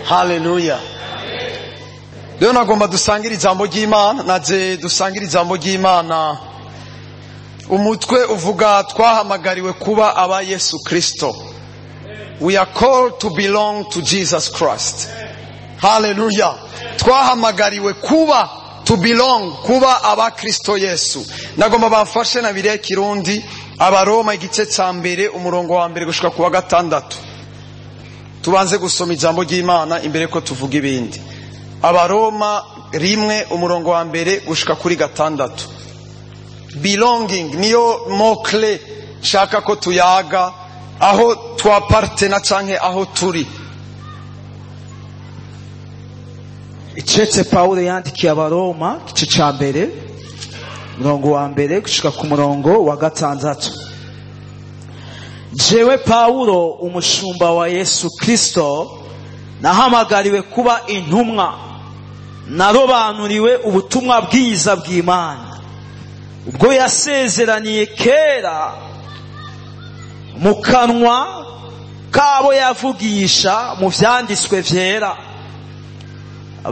Haleluya. Rero nagomba dusangire ijambo ry'Imana, naje dusangire ijambo ry'Imana. Umutwe uvuga twahamagariwe kuba aba Yesu Kristo. We are called to belong to Jesus Christ. Haleluya. Twahamagariwe kuba, to belong, kuba aba Kristo Yesu. Nagomba bamfashe na biriya Kirundi, Abaroma igice ca mbere umurongo wa mbere gushika ku wa gatandatu. Tubanze gusoma ijambo ry'Imana imbere ko tuvuga ibindi. Abaroma 1 umurongo wa mbere gushika kuri 6. Belonging niyo mot clé nshaka ko tuyaga, aho twapartena canke aho turi. Icetse Paulo yandikiye Abaroma igice ca mbere umurongo wa mbere gushika ku murongo wa 6. Jewe Paulo umushumba wa Yesu Kristo nahamagariwe kuba intumwa, narobanuriwe ubutumwa bwiza bw'Imana ubwo yasezeraniye kera mu kanwa kabo yavugisha mu vyanditswe vyera,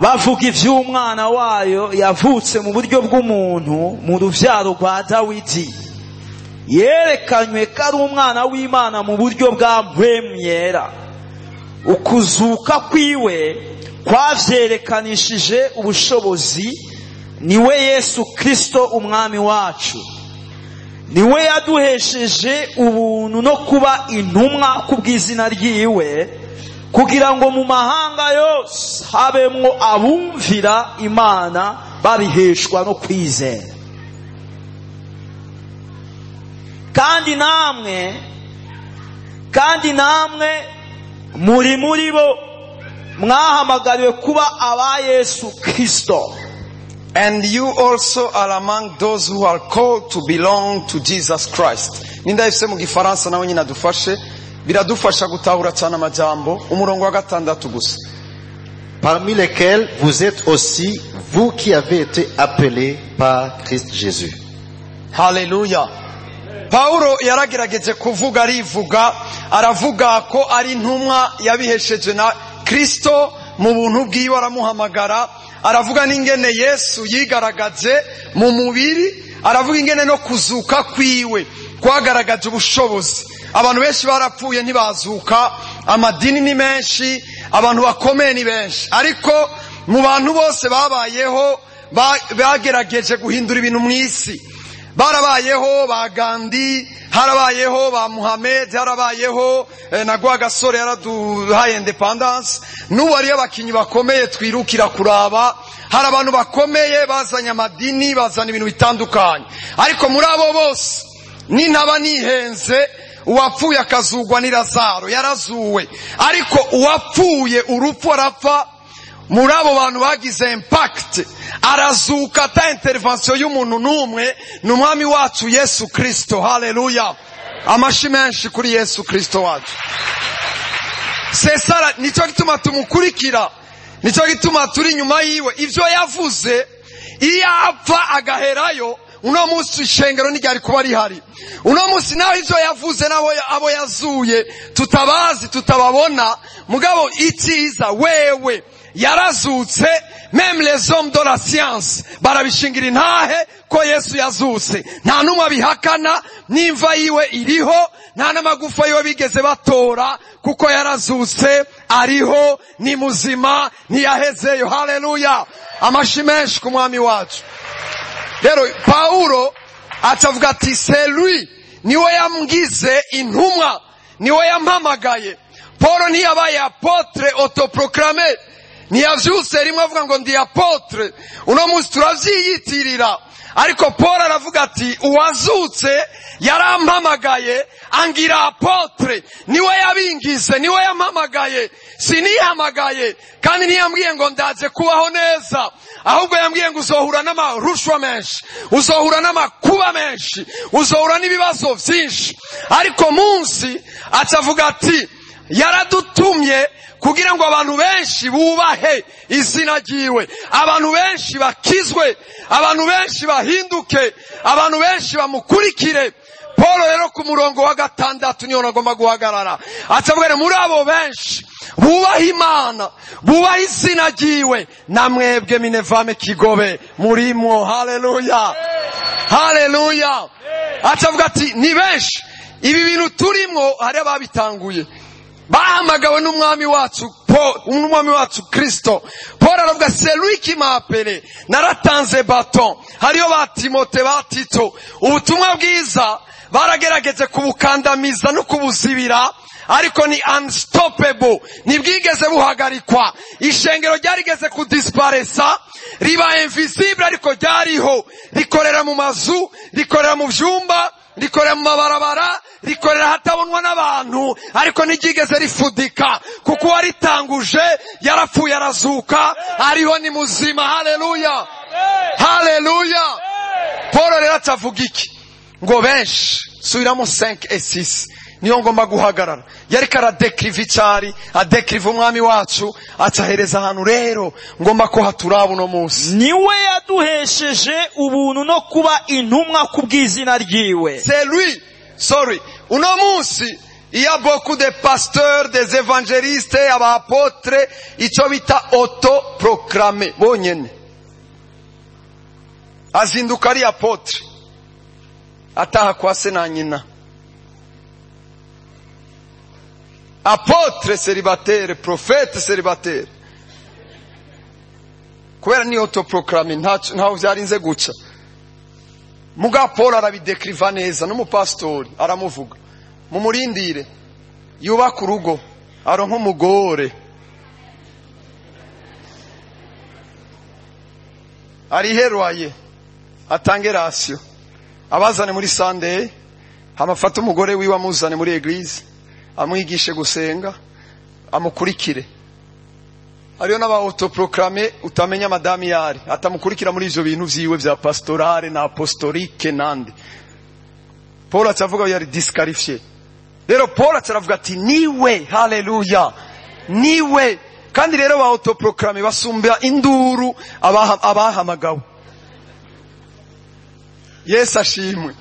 bavuga ivy'umwana wayo yavutse mu buryo bw'umuntu mu ruvyaro rwa Dawidi, yerekanywe ko ari umwana w'Imana mu buryo bwa mpwemu yera. Ukuzuka kwiwe kwavyerekanishije ubushobozi, niwe Yesu Kristo umwami wacu, niwe yaduhesheje ubuntu no kuba intumwa kubw'izina ryiwe, kugira ngo mu mahanga yose habemwo abumvira Imana babiheshwa no kwizera. Kandi namwe muri bo mwahamagariwe kuba aba Yesu Kristo. And you also are among those who are called to belong to Jesus Christ. Ninda ifise mu gifaransa nawe nyina dufashe, biradufasha gutahura cyane amajambo. Umurongo wa 6 gusa. Parmi lesquels vous êtes aussi vous qui avez été appelés par Christ Jésus. Haleluya. Paulo yaragerageje kuvuga, arivuga, aravuga ko ari intumwa yabihesheje na Kristo mu buntu bwiwe, aramuhamagara, aravuga n'ingene Yesu yigaragaje mu mubiri, aravuga ingene no kuzuka kwiwe kwagaragaje ubushobozi. Abantu benshi barapfuye ntibazuka, amadini ni menshi, abantu bakomeye ni benshi, ariko mu bantu bose babayeho bagerageje guhindura ibintu mu isi. Barabayeho ba Gandhi, harabayeho ba Muhammad, harabayeho na Rwagasore yaraduhaye independence. N'ubu hariyo abakinyi bakomeye twirukira kuraba, hari abantu bakomeye bazanye amadini, bazana ibintu bitandukanye, ariko muri abo bose nintaba nihenze, uwapfuye akazugwa ni Lazaro, yarazuwe. Ariko uwapfuye urupfu arapfa, muri abo bantu bagize impact arazuka ata intervention y'umuntu n'umwe, ni umwami wacu Yesu Kristo. Haleluya. Amashi menshi kuri Yesu Kristo wacu. Sesara nicyo gituma tumukurikira, nicyo gituma turi inyuma yiwe. Ivyo yavuze iyo apfa agaherayo, uno munsi ishengero ntiryari kuba rihari. Uno munsi naho ivyo yavuze naho abo yazuye tutabazi, tutababona, mugabo icyiza wewe yarazutse. Même les hommes de la science barabishingira intahe ko Yesu yazutse, nta numwe abihakana, n'imva yiwe iriho, nta n'amagufa yiwe bigeze batora, kuko yarazutse, ariho, ni muzima, ntiyahezeyo. Haleluya. Amashi menshi ku mwami wacu. Rero Paulo atavuga ati c'est lui, niwe yambwize intumwa, niwe yampamagaye. Paulo ntiyabaye apôtre autoproclamé, ntiyavyutse rimwe avuga ngo ndi apôtre. Uno munsi turavyiyitirira, ariko Paul aravuga ati uwazutse yarampamagaye angira apôtre, niwe yabingize, niwe yampamagaye, sinihamagaye. Kandi ntiyambwiye ngo ndaje kubaho neza, ahubwo yambwiye ngo uzohura n'amarushwa menshi, uzohura n'amakuba menshi, uzohura n'ibibazo vyinshi. Ariko munsi acavuga ati yaradutumye kugira ngo abantu benshi bubahe izina ryiwe, abantu benshi bakizwe, abantu benshi bahinduke, abantu benshi bamukurikire. Paul rero ku murongo wa 6 niyo nagomba guhagarara. Acavuga muri abo benshi bubaha Imana, bubaha izina ryiwe, namwebwe Minevame Kigobe murimwo. Haleluya, haleluya. Acavuga ati ni benshi ibi bintu turimwo, hari ababitanguye bahamagawe n'umwami wacu Paul, n'umwami wacu Kristo. Paul aravuga c'est lui qui m'a appelé, naratanze baton. Hariyo ba Timote, ba Tito, ubutumwa bwiza baragerageze kubukandamiza no kubuzibira, ariko ni unstoppable, ntibwigeze buhagarikwa. Ishengero ryarigeze kudisparesa, riba invisible, ariko ryariho, rikorera mu mazu, rikorera mu vyumba, rikorera mu mabarabara, rikorera hatabonwa n'abantu, ariko ntiryigeze rifudika, kuko uwaritanguje yarapfuye arazuka, ariho ni muzima. Haleluya, haleluya. Paul rero atavuga iki ngo benshi, subiramo 5 et 6 niyo ngomba guhagarara. Yariko aradekriva icari, adekriva umwami wacu, acahereza ahantu rero ngomba ko haturaba uno munsi. Niwe yaduhesheje ubuntu no kuba intumwa ku bw'izina ryiwe. C'est lui, sorry. Uno munsi il y a beaucoup de pasteurs, des évangélistes, aba apôtres, ico bita autoproclamé bonyene. Azinduka ari apôtre, ataha kwa se na nyina. Apôtre célibataire, prophète célibataire. Kubera ni autoproclamé, ntaho vyarinze guca. Muga Paul arabidekriva neza, n'umupastori aramuvuga. Mumurindire yubaka urugo, aronka umugore, ariherwaye, atange ratio, abazane muri Sunday, hamafata umugore wiwe amuzane muri eglise, amwigishe gusenga, amukurikire. Hariyo n'aba autoproclamé utamenya madame yari, atamukurikira muri ivyo bintu vyiwe vya pastorale na apostolique nandi. Paul acavuga yari disqualifié. Rero Paul acaravuga ati niwe, haleluya, niwe. Kandi rero ba autoproclamé basumbya induru abahamagawe. Yesu ashimwe,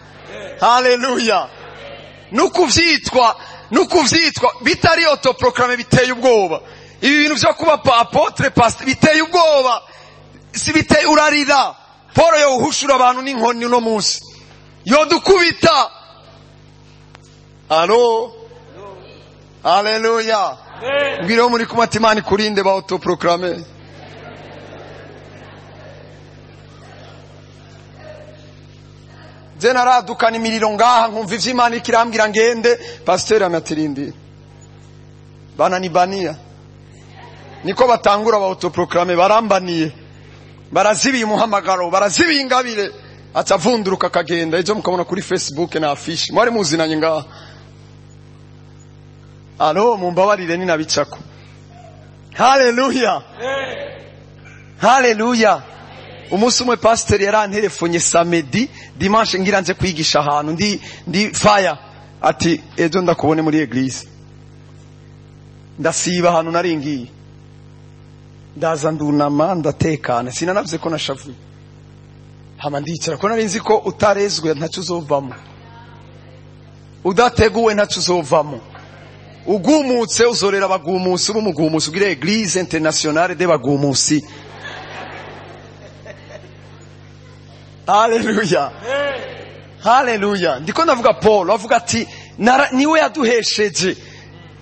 haleluya. Nukuvyitwa bitari autoproclamé biteye ubwoba. Ibi bintu vyo kuba apôtre pasteur biteye ubwoba, si biteye urarira. Paul yo uhushura abantu n'inkoni uno munsi, yo dukubita. Alo, haleluya. Mbwira muri kumati Imana ikurinde ba autoproclamé. Je naradukana imiriro ngaha nkumva ivy'Imana ikirambwira ngende, pasteur amatirindi bananibania. Niko batangura ba autoproclamé, barambaniye, barazibiye umuhamagaro, barazibiye ingabire, atavunduruka akagenda. Ejo mukabona kuri Facebook na affiche mwari muzinanye ngaha. Alo, mumbabarire ninabicako. Haleluya, haleluya. Umunsi umwe pasteur yaranterefonye samedi, dimanche ngira nze kwigisha ahantu ndi fire, ati ejo ndakubone muri eglise. Ndasiba ahantu naringiye, ndaza ndunama ndatekana, sinanavuze ko nashavuye. Hama ndicara ko nari nzi ko utarezwe ntacyo uzovamo, udateguwe ntacyo uzovamo, ugumutse uzorera abagumutsi, uba umugumutsi ugire eglise internationale de bagumutsi. Haleluya, haleluya. Ndiko ndavuga Paul avuga ati niwe yaduhesheje,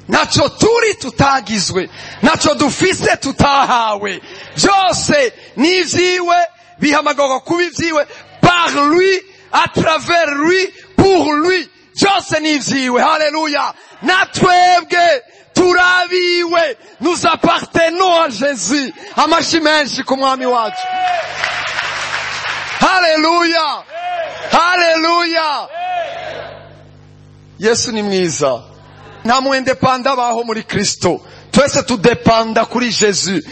ntacyo turi tutagizwe, ntacyo dufise tutahawe, byose ni ivyiwe, bihamagagwa kuba ivyiwe, par lui, à travers lui, pour lui, byose ni ivyiwe. Haleluya. Natwebwe turabiwe, nous appartenons à Jésus. Amashi menshi ku mwami wacu. Haleluya, haleluya. Yesu ni mwiza. Nta muendepanda baho muri Kristo, twese tudepanda kuri Jésus.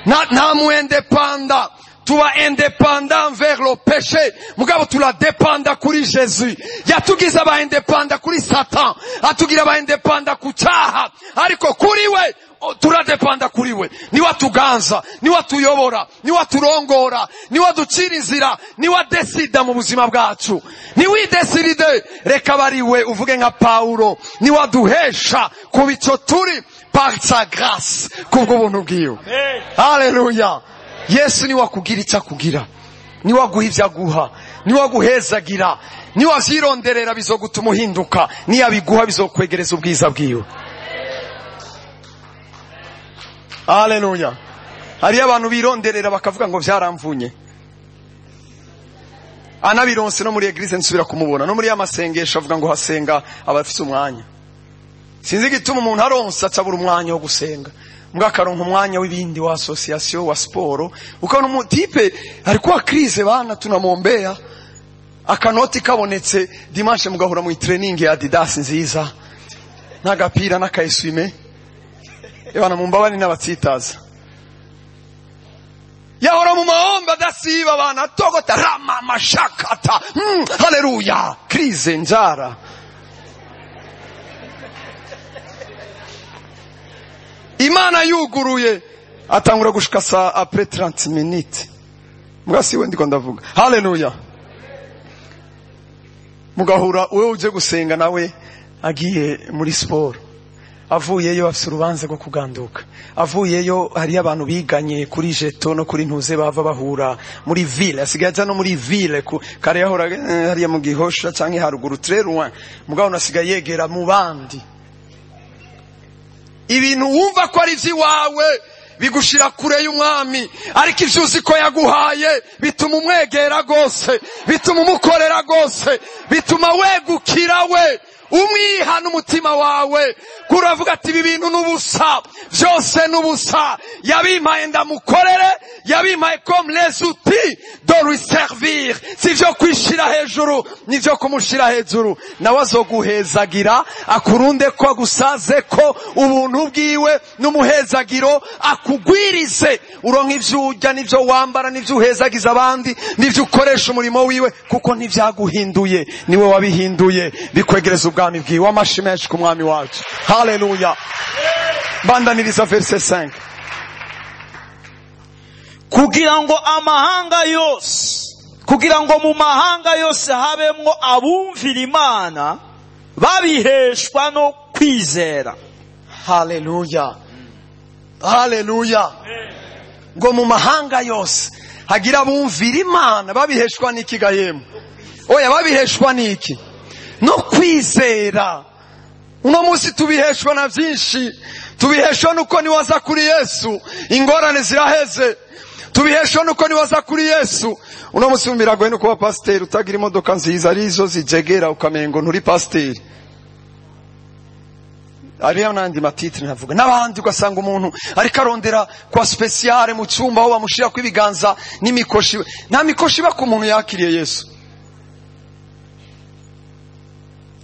Nta muendepanda, Tuba indépendant vers le péché, mugabo turadepanda kuri Jésus. Yatugize aba indépendant kuri Satan, atugira aba indépendant ku cyaha, ariko kuri we turadepanda. Kuri we niwe atuganza, niwe atuyobora, niwe aturongora, niwe aducira inzira, niwe adesida mu buzima bwacu. Niwe idesiride, reka aba ari we. Uvuge nka Pawulo: niwe aduhesha kuba icyo turi par sa grâce, kubw'ubuntu bwiwe. Haleluya! Yesu niwe akugira icyo akugira, niwe aguha ibyo aguha, niwe aguhezagira, niwe avyironderera. Bizogutuma uhinduka. Niyabiguha bizokwegereza ubwiza bwiwe. Haleluya! Hariyo abantu bironderera bakavuga ngo byaramvunye, anabironse no muri église nsubira kumubona no muri ya masengesho, avuga ngo hasenga abafise umwanya. Sinzi igituma umuntu aronse acabura umwanya wo gusenga, mbwa akaronka umwanya w'ibindi, wa association, wa siporo. Ukabona umutipe ari kuwa crise, bana tunamwombea. Akanoti kabonetse, dimanche mugahura mu training ya Adidas nziza n'agapira n'akayeswime. Ebana, mumbabani n'abatsitaza. Yahora mu mahombe adasiba, abana atogota rama mashakata, haleluya. Crise, njara. Imana yuguruye atangura gushika saa après 30 minutes. Mbwa siwe ndiko ndavuga. Haleluya! Mugahura wewe uje gusenga, nawe agiye muri siporo, avuyeyo afise urubanza rwo kuganduka, avuyeyo hariyo abantu biganye kuri jeto no kuri ntuze, bava bahura muri ville. Asigaye aja no muri ville kare yahora hariya mu Gihosha canke haruguru, très loin. Mugabo nasigaye yegera mu bandi. Ibintu wumva ko ari ivy'iwawe bigushira kure y'umwami, ariko ivyo uzi ko yaguhaye bituma umwegera rwose, bituma umukorera rwose, bituma wegukira we, umwiha n'umutima wawe. Kuravuga ati: "Ibi bintu n'ubusa, byose n'ubusa. Yabimpaye ndamukorere, yabimpaye comme les outils de lui servir." Si vyo kwishira hejuru, nivyo kumushira hejuru. Nawe azoguhezagira, akurunde ko agusaze ko ubuntu bwiwe n'umuhezagiro, akugwirize, uronka ivyo urya n'ivyo wambara n'ivyo uhezagiza abandi n'ivyo ukoresha umurimo wiwe, kuko ntivyaguhinduye, niwe wabihinduye, bikwegereza ubwami bwiwe. Amashi menshi ku mwami wacu. Haleluya! Bandaniriza verset 5. Kugira ngo amahanga yose, kugira ngo mu mahanga yose habemwo abumvira Imana babiheshwa no kwizera. Haleluya, haleluya! Ngo mu mahanga yose hagira abumvira Imana babiheshwa n'iki gahemu? Oya, babiheshwa n'iki? No kwizera. Uno munsi tubiheshwa na byinshi. Tubiheshwa nuko niwaza kuri Yesu ingorane ziraheze. Tubiheshwa nuko niwaza kuri Yesu. Uno munsi biragoye no kuba pasiteri utagira imodoka nziza, arizo zijegera, ukamengo nturi pasiteri. Hariyo n'andi ma titres ntavuga n'abandi. Ugasanga umuntu ariko arondera kwa spéciale mu cyumba aho bamushira ko ibiganza n'imikoshi. Nta mikoshi iba ku muntu yakiriye Yesu.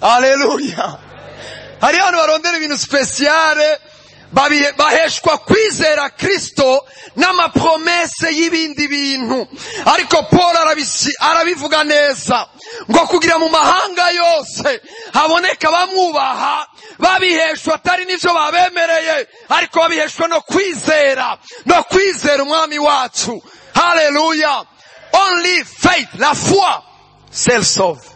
Aleluya! Hariyo abantu barondera ibintu spéciale, baheshwa kwizera Kristo n'ama promesses y'ibindi bintu. Ariko Paul arabivuga neza ngo kugira mu mahanga yose haboneka bamwubaha, babiheshwa atari n'ivyo babemereye, ariko babiheshwa no kwizera, no kwizera umwami wacu. Haleluya! Only faith, la foi seul sauve.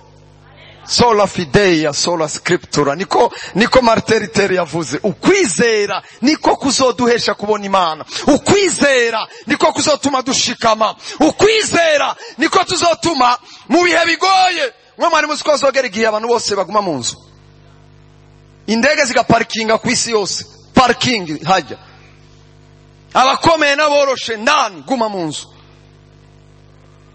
Sola fidei, sola scriptura, niko Martin Luther yavuze. Ukwizera niko kuzoduhesha kubona Imana, ukwizera niko kuzotuma dushikama, ukwizera niko tuzotuma mu bihe bigoye. Mwe mwari muzi ko hazogera igihe abantu bose baguma mu nzu, indege zigaparikinga ku isi yose, parking hajya abakomeye n'aboroshe ndani, guma mu nzu.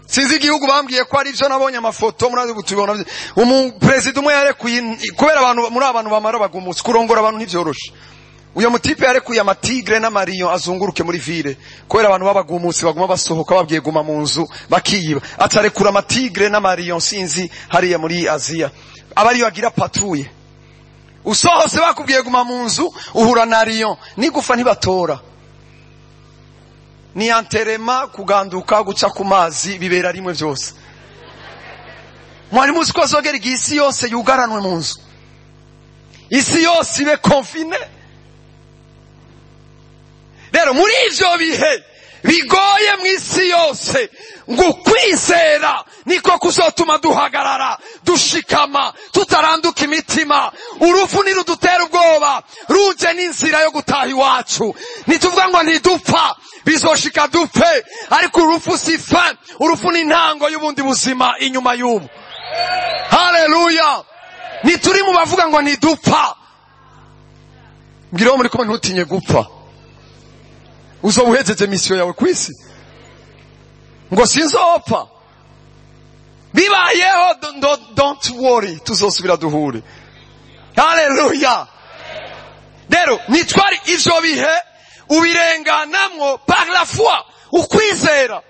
Sinzi igihugu bambwiye ko ari byo, nabonye amafoto muri tubibona. Umuperezida umwe yarekuye, kubera abantu muri abantu bamara bagumutse, kurongora abantu ntibyoroshe. Uyo mutipe yarekuye ama tigres n'ama lions azunguruke muri ville, kubera abantu babagumutse baguma basohoka, babwiye guma mu nzu bakiyiba. Atarekura ama tigres n'ama lions, sinzi hariya muri Aziya, aba ariyo agira patrouille. Usohose bakubwiye guma mu nzu, uhura na lion n'igufa ntibatora. Ni enterrement, kuganduka, guca ku mazi, bibera rimwe byose. Mwari muzi ko azogera igihe isi yose yugaranwe mu nzu, isi yose ibe confinée. Rero muri ivyo bihe bigoye mu isi yose, ngo ukwizera niko kuzotuma duhagarara, dushikama, tutaranduka imitima. Urupfu ntirudutera ubwoba, ruje n'inzira yo gutaha iwacu. Ntituvuga ngo ntidupfa, bizoshika dupfe, ariko urupfu si fin, urupfu ni intango y'ubundi buzima inyuma y'ubu. Haleluya! Ntituri mu bavuga ngo ntidupfa. Mbwira uwo muri kumwe, ntutinye gupfa, uzoba uhejeje mission yawe ku isi. Ngo sinzopfa, bibayeho, don't worry, tuzosubira duhure. Haleluya! Rero nitwari ivyo bihe ubirenganamwo par la foi, ukwizera.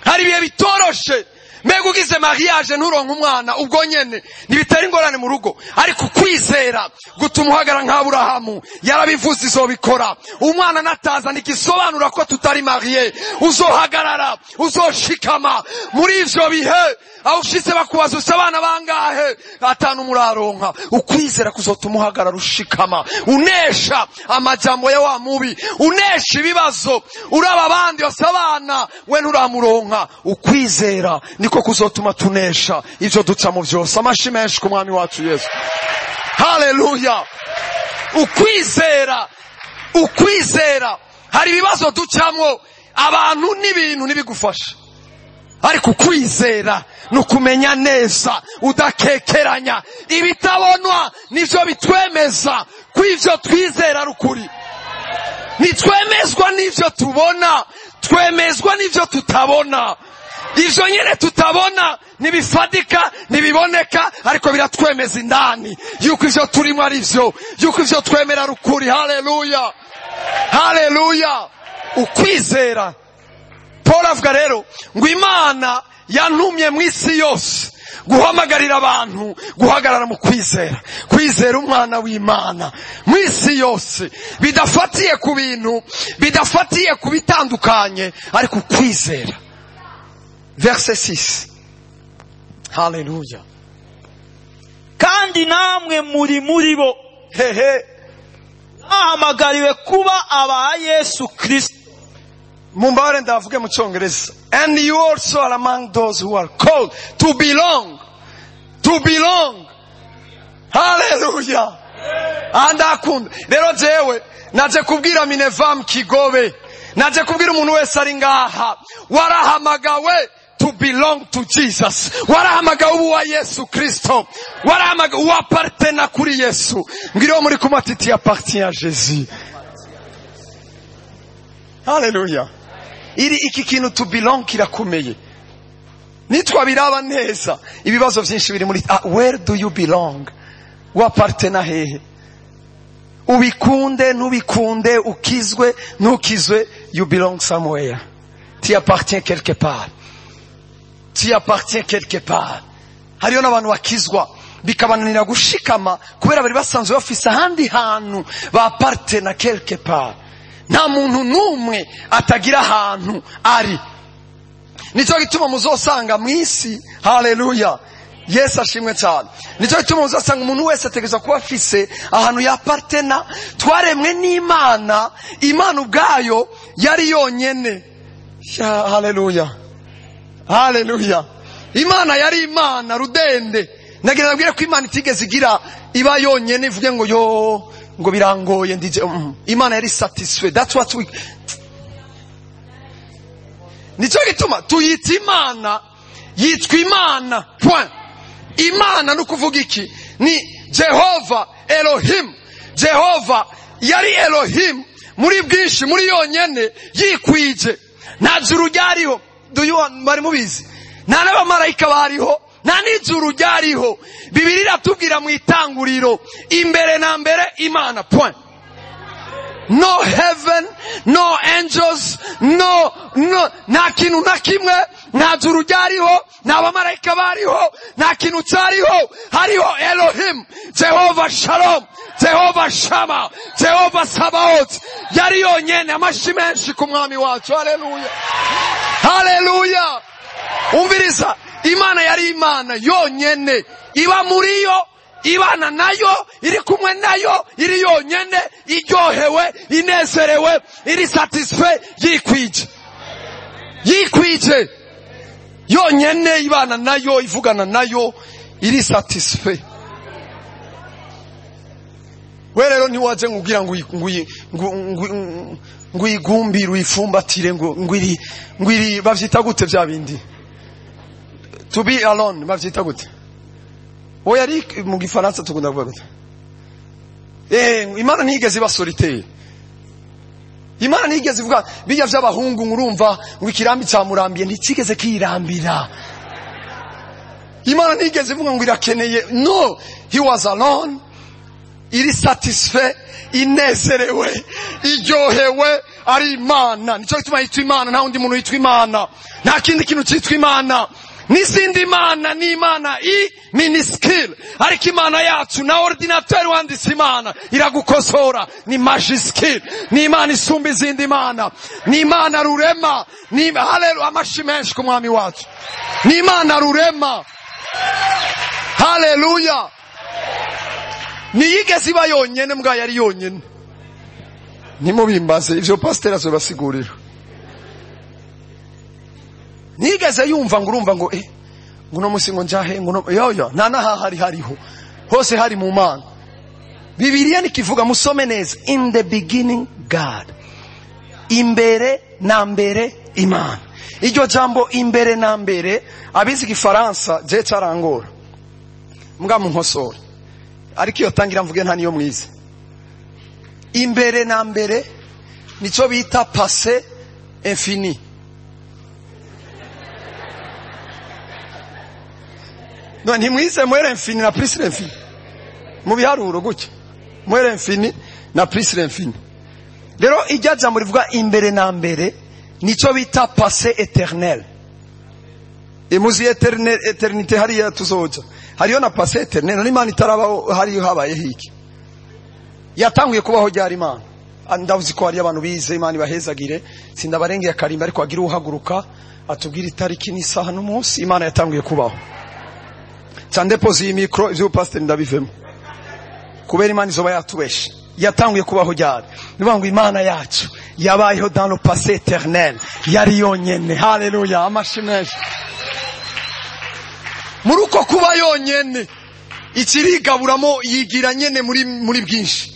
Hari ibihe bitoroshe. Mbega ugize mariage nturonke umwana ubwo nyene, ntibitera ingorane mu rugo, ariko ukwizera gutuma uhagarara nk'Aburahamu. Yarabivuze, izobikora. Umwana nataza ntigisobanura ko tutari mariés. Uzohagarara, uzoshikama muri ivyo bihe. Aho ushitse bakubaza usa abana bangahe, atanu muraronka, ukwizera kuzotuma uhagarara, ushikama, unesha amajambo ya wa mubi, unesha ibibazo. Uraba abandi bose abana, we nturamuronka. Ukwizera niko kuzotuma tunesha ivyo ducamo vyose. Amashi menshi ku Mwami wacu Yesu. Haleluya! Ukwizera, ukwizera. Hari ibibazo ducamwo, abantu n'ibintu ntibigufasha, ariko ukwizera ni ukumenya neza udakekeranya. Ibitabonwa nivyo bitwemeza ko ivyo twizera ari ukuri. Ntitwemezwa n'ivyo tubona, twemezwa n'ivyo tutabona. Ivyo nyine tutabona ntibifadika, ntibiboneka, ariko biratwemeza indani yuko ivyo turimo ari vyo, yuko ivyo twemera ari ukuri. Haleluya, haleluya! Ukwizera. Paul avuga rero ngo Imana yantumye mu isi yose guhamagarira abantu guhagarara mu kwizera, kwizera Umwana w'Imana mu isi yose, bidafatiye ku bintu, bidafatiye ku bitandukanye, ariko ukwizera. Verset 6. Haleluya! Kandi namwe muri muri bo, Hehe. mwahamagariwe kuba aba Yesu Kristo. Mumbare ndavuge mu Cyongereza. And you also are among those who are called to belong, to belong. Haleluya! Aha ndakunda. Rero jewe naje kubwira Minevam Kigobe, naje kubwira umuntu wese ari ngaha, warahamagawe to belong to Jesus. Warahamagawe ubu wa Yesu Kristo, warahamagawe uappartena kuri Yesu. Mbwira uwo muri kumwe ati: "Tu appartiens à Jésus." Haleluya! Iri iki kintu to belong kirakomeye. Nitwabiraba neza, ibibazo byinshi biri muri where do you belong? Wappartena hehe? Ubikunde ntubikunde, ukizwe ntukizwe, you belong somewhere, tu appartiens quelque part, tu appartiens quelque part. Hariyo n'abantu bakizwa bikabananira gushikama kubera bari basanzwe bafise ahandi hantu bapartena quelque part. Nta muntu n'umwe atagira ahantu ari. Nicyo gituma muzosanga mu isi, haleluya, Yesu ashimwe cyane, nicyo gituma muzosanga umuntu wese ategerezwa kuba afise ahantu yapartena. Twaremwe n'Imana, Imana ubwayo yari yonyene. Ya, haleluya, haleluya! Imana yari Imana rudende. Nagira nabwire ko Imana itigeze igira iba yonyene ivuge ngo yo ngo birangoye ndije. Imana yari satisfait. That's what we, nicyo gituma tuyita Imana. Yitwa Imana, point. Imana ni ukuvuga iki? Ni Jehova Elohim. Jehova yari Elohim muri bwinshi, muri yonyene, yikwije. Nta juru ryariho. Do you want, bari mubizi? Nta n'abamarayika bariho, nta n'ijuru ryariho. Bibiri iratubwira mu Itanguriro, imbere na mbere Imana, point. No heaven, no angels, no, nta kintu na kimwe. Nta juru ryariho, nta bamarayika bariho, nta kintu cyariho. Hariho Elohim, Jehova Shalom. Jehova Shama, Jehova Sabaoth, yari yonyene. Amashi menshi ku mwami wacu. Haleluya, haleluya. Umviriza, Imana yari Imana yonyene, iba muri yo, ibana nayo, iri kumwe nayo, iri yonyene, iryohewe, inezerewe, iri satisfait, yikwije, yikwije yonyene, ibana nayo, ivugana nayo, iri satisfait. We rero ntiwaje ngugira ngo uyigumbire, uyifumbatire, ngo iri bavyita gute vya bindi to be alone, bavyita gute? Oya, ari mu gifaransa tukunda kuvuga gute? Imana ntiyigeze iba solitaire. Imana ntiyigeze ivuga bijya vy'abahungu, ngurumva ngo ikirambi camurambiye, ntikigeze kirambira. Imana ntiyigeze ivuga ngo irakeneye. No, he was alone, iri satisfait, inezerewe, iryohewe, ari Imana. Nico gituma yitwa Imana. Nta wundi muntu yitwa Imana, nta kindi kintu cyitwa Imana. N'izindi mana ni imana i minuscule, ariko Imana yacu, na ordinateur wanditse Imana iragukosora, ni majuscule. Ni Imana isumba izindi mana, ni Imana rurema, ni haleluya. Amashi menshi ku mwami wacu. Ni Imana rurema, haleluya. Ntiyigeze iba yonyene, mbwa yari yonyene. Ntimubimbaze ivyo, pasiteri azobasigurira. Nigeze yumva ngo urumva ngo ngo uno musi ngo njahe, ngo yoyo nta n'ahahari, hariho hose, hari mu Mana. Bibiliya nikivuga, musome neza: in the beginning God, imbere na mbere Imana. Iryo jambo imbere na mbere, abizi igifaransa, je carangora, mbwa munkosore, ariko iyo tangira mvuge nta niyo mwize. Imbere na mbere nico bita passé infini. No, ntimwize moins l'infini na plus l'infini mu biharuro gutya? Moins l'infini na plus l'infini. Rero irya jambo rivuga imbere na mbere nico bita passé éternel. Imuzi éternité, hariya tuzoja, hariyo na passé éternel. None Imana itarabaho hariyo habayeho iki? Yatanguye kubaho ryari Imana? Ndavuze ko hariyo abantu bize, Imana ibahezagire, sindabarengeye akarimba, ariko agira uhaguruka atubwira itariki n'isaha n'umunsi Imana yatanguye kubaho. Cyandepoze iyi mikro, ivyo pastor ndabivemo, kubera Imana izoba yatubeshe. Yatanguye kubaho ryari? Nivuga ngo Imana yacu yabayeho dans le passé éternel, yari yonyene. Haleluya, amashi menshi. Muri uko kuba yonyene, ikirigaburamo, yigira nyene muri bwinshi,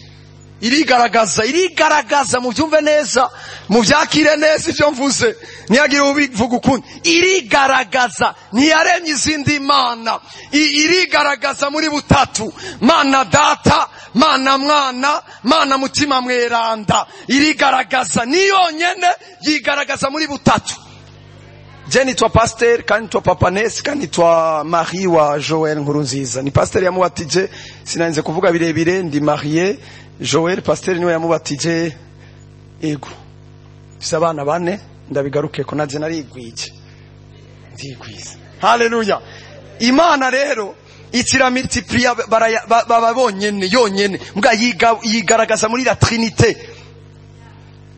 irigaragaza, irigaragaza. Mubyumve neza, mubyakire neza ibyo mvuze, ntiyagire ubivuga ukundi. Irigaragaza, ntiyaremye izindi mana. Irigaragaza muri butatu: Mana Data, Mana Mwana, Mana Mutima Mweranda. Irigaragaza, ni yonyene, yigaragaza muri butatu. Je nitwa pasteur, kandi nitwa Papa Nesi, kandi nitwa mari wa Joel Nkurunziza. Ni pasteur yamubatije, sinanze kuvuga birebire. Ndi marié, Joel pasteur niwe yamubatije. Ego, mfise abana bane, ndabigaruke ko naje narigwije, ndigwiza. Haleluya. Imana rero itira multiplier, baba bonyene, yonyene, mbwa yigaragaza muri la trinité.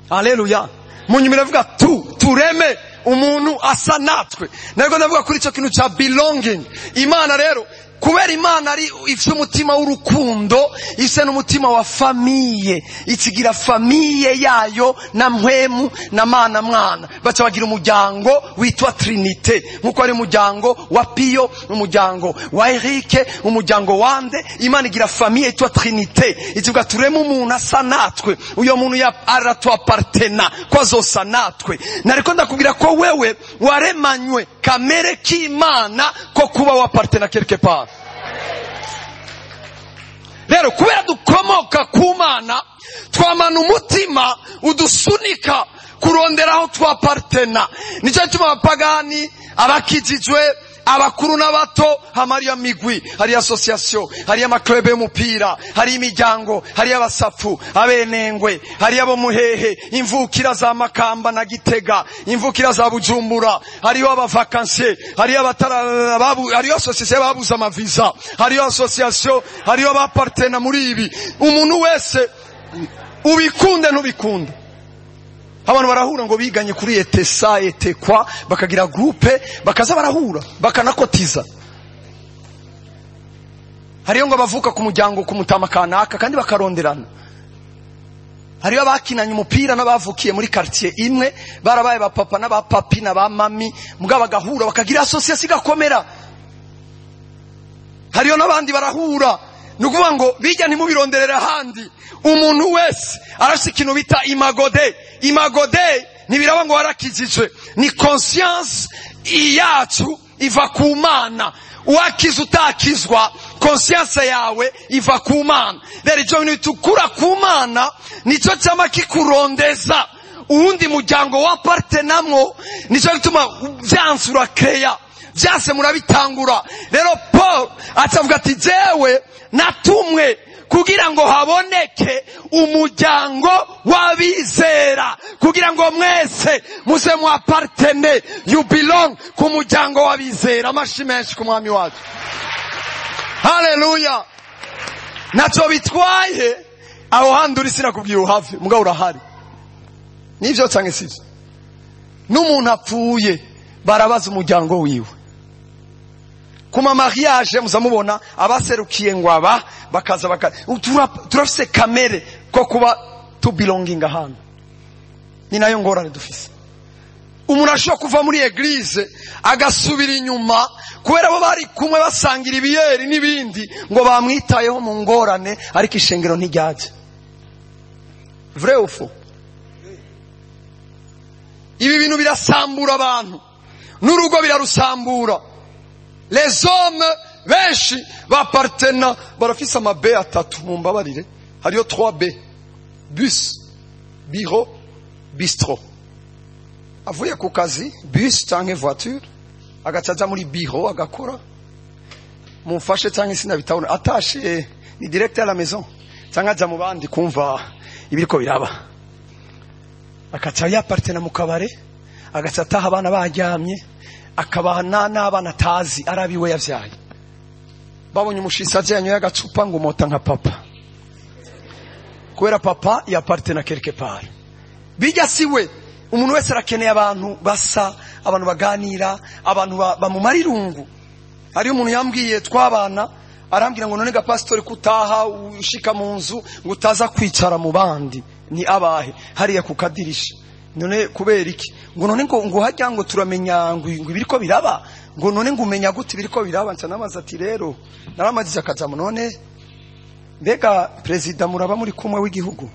Haleluya. Mu nyuma iravuga tu tureme umuntu asa natwe. Nariko ndavuga kuri ico kintu ca belonging. Imana rero, kubera Imana ari ifite umutima w'urukundo, ifite n'umutima wa famille, ikigira famille yayo na mpwemu na Mana Mwana, baca bagira umuryango witwa trinité, nkuko ari umuryango wa Pio, umuryango wa Eric, umuryango wande. Imana igira famille yitwa trinité. Ikivuga tureme umuntu asa natwe, uyo muntu aratwapartena ko azosa natwe. Nariko ndakubwira ko wewe waremanywe kamere k'Imana ko kuba wapartena quelque part. Rero kubera dukomoka ku Mana, twamana umutima udusunika kurondera aho twapartena. Nicyo gituma abapagani, abakijijwe, Abakuru n'abato, hama hariyo migwi, hariyo association, hariyo ama club y'umupira, hariyo imiryango, hariyo abasafu, abenengwe, hariyo abo muhehe, imvukira za Makamba na Gitega, imvukira za Bujumbura, hariyo aba vacanciers, hariyo abatara babu, hariyo association babuze amaviza, hariyo association, hariyo abapartena muri ibi. Umuntu wese, ubikunde ntubikunde, abantu barahura ngo biganye kuri etesa etekwa, bakagira groupe, bakaza barahura, bakanakotiza. Hariyo ngo bavuka ku muryango ku mutama kanaka kandi bakaronderana. Hariyo abakinanye umupira n'abavukiye muri quartier imwe, barabaye ba papa n'abapapi n'abamami, mugabo bagahura bakagira association igakomera. Hariyo n'abandi barahura. Ni ukuvuga ngo bijya ntimubironderere ahandi. Umuntu wese arafite ikintu bita imago Dei. Imago Dei ntibiraba ngo warakijijwe, ni conscience yacu iva ku Mana. Uwakiza utakizwa, conscience yawe iva ku Mana. Rero icyo bintu bitukura ku Mana nicyo cyama kikurondeza uwundi muryango wa partenamwo. Nicyo gituma byanse urakeya, byase murabitangura. Rero Paul acavuga ati: "Jewe natumwe kugira ngo haboneke umuryango w'abizera, kugira ngo mwese muze muappartene, you belong ku muryango w'abizera." Amashi menshi ku Mwami wacu, haleluya! Ntacyo bitwaye aho handi uri, sinakubwiye uhave, mugabo urahari. Nibyo cyangwa sibyo? N'umuntu apfuye barabaza umuryango wiwe. Ku ma mariage muza mubona abaserukiye ngo aba bakaza baka. Turafise kamere ko kuba tubelonginga ahantu. Ni nayo ngorane dufise. Umuntu ashobora kuva muri église agasubira inyuma kubera bo bari kumwe basangira ibiyeri n'ibindi, ngo bamwitayeho mu ngorane, ariko ishengero ntiryaje. Vrai ou faux? Ibi bintu birasambura abantu, n'urugo birarusambura. Les hommes benshi bapartena, barafise ama B atatu. Mumbabarire, hariyo 3 B: bus, bureau, bistro. Avuye ku kazi, bus canke voiture, agaca aja muri bureau agakora, mumfashe canke sinabitabona, atashe ni direct à la maison canke aja mu bandi kumva ibiriko biraba, akaca yapartena mu kabare, agaca ataha abana baryamye, akabana n'abana atazi arabiwe yavyaye. Babonye umushitsi aje yanyoye agacupa, ngo umota nka papa, kubera papa yapartena quelque part. Bijya siwe. Umuntu wese arakeneye abantu basa, abantu baganira, abantu bamumara irungu. Hariyo umuntu yambwiye twabana, arambwira ngo: "None ga pastori, kutaha ushika mu nzu ngo utaza kwicara mu bandi?" Ni abahe? Hariya ku kadirisha. "None kubera iki?" Ngo: "None ngo hajya ngo turamenya ngo ibiriko biraba." Ngo: "None ngo umenya gute ibiriko biraba?" Nca namaze ati rero naramajije akajamo: "None mbega perezida muraba muri kumwe w'igihugu,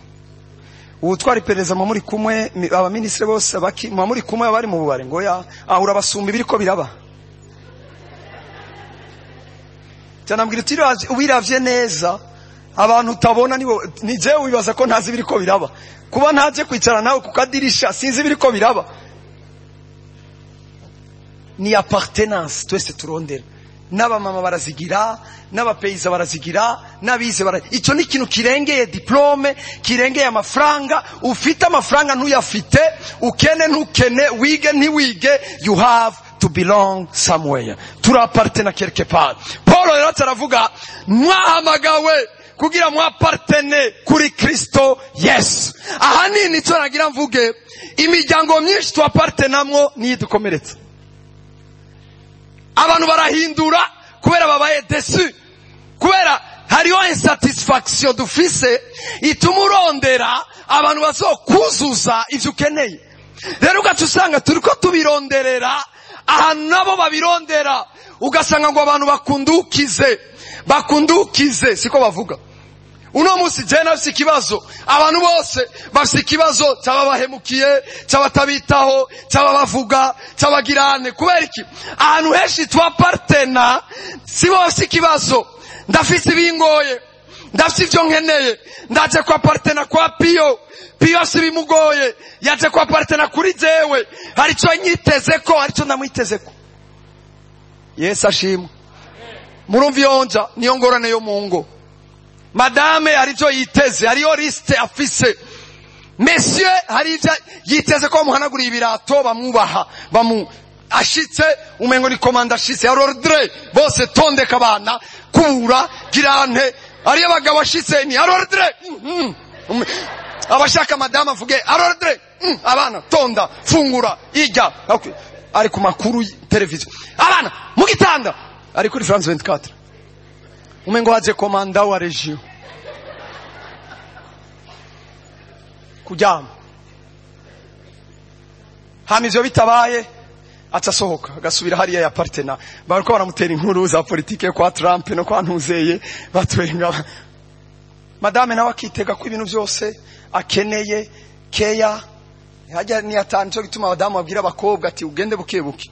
uwutwara iperereza muba muri kumwe, abaminisitiri bose baki muba muri kumwe, abari mu bubare?" Ngo ya aho urabasumba ibiriko biraba. Cyanambwira uti: "Ubiravye neza, abantu utabona nibo. Ni jewe wibaza ko ntazi ibiriko biraba? Kuba ntaje kwicara nawe ku kadirisha, sinzi ibiriko biraba?" Ni appartenance twese turondera. N'abamama barazigira, n'abapeyiza barazigira, n'abize bara. Icyo ni ikintu kirengeye diplôme, kirengeye amafaranga. Ufite amafaranga, ntuyafite, ukene, ntukene, wige, ntiwige, you have to belong somewhere. Turapartena quelque part. Paul rero aravuga: "Mwahamagawe kugira mwapartene kuri Kristo Yesu." Ahanini icyo nagira mvuge, imiryango myinshi tuapartenamwo niyo idukomeretsa. Abantu barahindura kubera babaye déçus, kubera hariho insatisfaction dufise ituma urondera abantu bazokuzuza ivyo ukeneye. Rero ugaca usanga turiko tubironderera ahantu nabo babirondera, ugasanga ngo abantu bakundukize, bakundukize, siko bavuga. Uno munsi jewe nafise ikibazo, abantu bose bafise ikibazo cy'ababahemukiye, cy'abatabitaho, cy'ababavuga, cy'abagirane. Kubera iki? Ahantu henshi twapartena sibo bafise ikibazo. Ndafise ibingoye, ndafise ivyo nkeneye, ndaje kwapartena kwa Piyo. Piyo si bimugoye, yaje kwapartena kuri jewe, hari ico nyiteze ko, hari ico ndamwiteze ko. Yesu ashimwe. Murumva yonja niyo ngorane yo mu ngo. Madame hari ivyo yiteze, hariyo liste afise. Monsieur hari ivyo yiteze ko bamuhanaguriye ibirato, bamwubaha, bamu ashitse umengo ni komanda ashitse, hari ordre bose, tondeka abana, kubura, girante. Hariyo abagabo ashitse ni hari ordre. Abashaka madame avuge hari ordre. Abana tonda, fungura, irya. Okay. Ari ku makuru televiziyo, abana mu gitanda, ari kuri France 24, umengo haje komanda wa region kuryama. Hama ivyo bitabaye, aca asohoka agasubira hariya ya partena, bariko baramutera inkuru za politike kwa Trump no kwa Ntuzeye, batwenga. Madame nawe akitega ko ibintu byose akeneye keya hajya ni atanu. Cyo gituma abadamu babwira abakobwa ati ugende buke buke,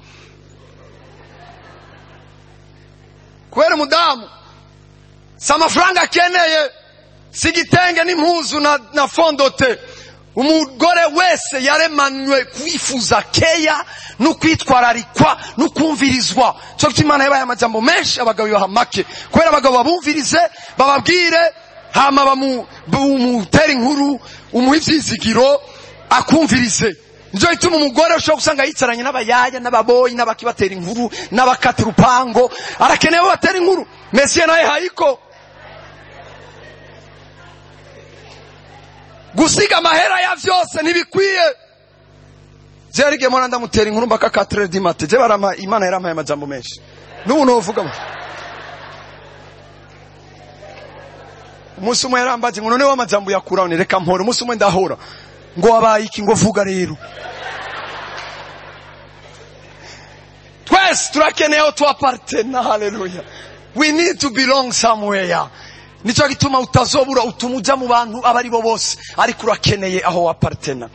kubera umudamu si amafaranga akeneye, si igitenge n'impuzu na fondote. Umugore wese yaremanywe kwifuza keya no kwitwararikwa no kumvirizwa. Cyo gituma Imana yabaye amajambo menshi, abagabo ibaha make, kubera abagabo babumvirize, bababwire, hama bamutere inkuru, umuhe ivyizigiro, akumvirize. Nico gituma umugore ushobora gusanga yicaranye n'abayaya n'ababoyi n'abakibatera inkuru n'abakata urupango, arakeneye abo batera inkuru. Mesiya nawe hayiko gusiga amahera ya vyose ntibikwiye. Je yarige mwana ndamutera inkuru mbaka 4 du matin. Je barama, Imana yarampaye amajambo menshi n'ubu novuga. Umunsi umwe yarambaje ngo none w'amajambo yakuraho, ni reka mpora. Umunsi umwe ndahora ngo wabaye iki, ngo vuga rero. Twese turakeneye aho tuappartena. Haleluya. We need to belong somewhere. Nico gituma utazobura utuma uja mu bantu abo ari bo bose, ariko urakeneye aho wapartena.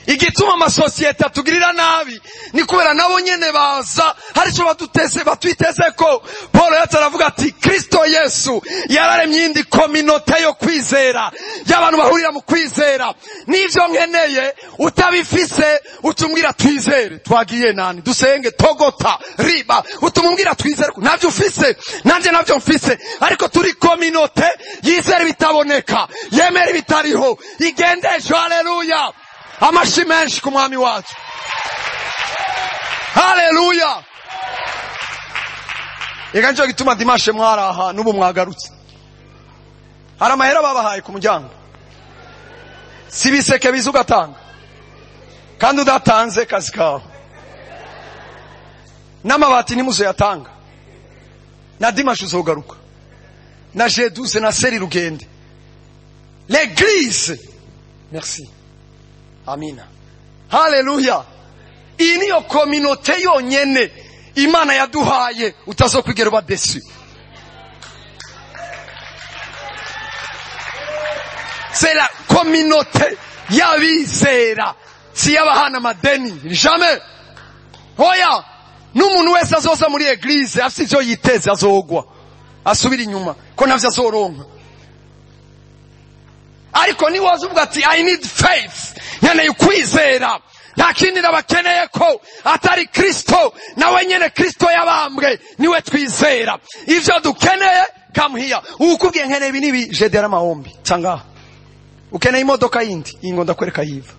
Igituma amasosiyete atugirira nabi ni kubera nabo nyene baza hari ico baduteze, batwiteze ko. Paul yacu aravuga ati Kristo Yesu yararemye iyindi kominote yo kwizera, y'abantu bahurira mu kwizera. N'ivyo nkeneye utabifise, utumbwira twizere, twagiye nani dusenge, togota riba, utumubwira twizere, navyo ufise nanje navyo mfise, ariko turi kominote yizera ibitaboneka, yemera ibitariho, igendesho. Haleluya. Amashi menshi ku mwami wacu. Haleluya. Ega nico gituma dimanche mwaraha n'ubu mwagarutse. Hari amahera babahaye ku muryango, si biseke biza ugatanga, kandi udatanze kazi kawe n'amabati ntimuzoyatanga. Na dimanche uzogaruka na G12 na seri rugende l'église. Merci, amina, haleluya. Iyi niyo kominote yonyene Imana yaduhaye utazokwigera uba déçu. C'est la communauté y'abizera, si y'abahana amadeni, jamais. Oya, n'umuntu wese azoza muri église afite ivyo yiteze azogwa asubira inyuma, ko ntavyo azoronka. Ariko niwaza uvuga ati I need faith, nkeneye ukwizera, nta kindi nabakeneye ko atari Kristo, nawe nyene Kristo yabambwe niwe twizera, ivyo dukeneye, come here. Ukubwiye nkeneye ibi nibi, jedera amahombi cyangwa ukeneye imodoka yindi, iyi ngo ndakwereka yiva.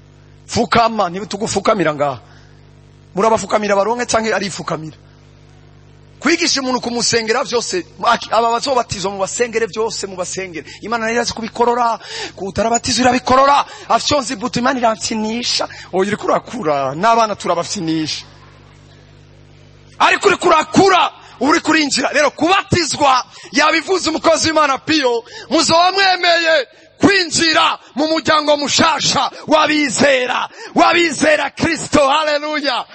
Fukama, ntitugufukamira ngaha. Murabafukamira baronke canke arifukamira. Kwigisha umuntu kumusengera vyose, aba bazobatizwa mubasengere byose, mubasengere. Imana nayo irazi kubikorora, kutarabatizwa irabikorora. Afyonze ibuto, Imana iramfinisha. Oya, uriko urakura, n'abana turabafyinisha, ariko uriko urakura, uri kurinjira. Rero kubatizwa, yabivuze umukozi w'Imana Piyo, muzoba mwemeye kwinjira mu muryango mushasha w'abizera, w'abizera Kristo. Haleluya.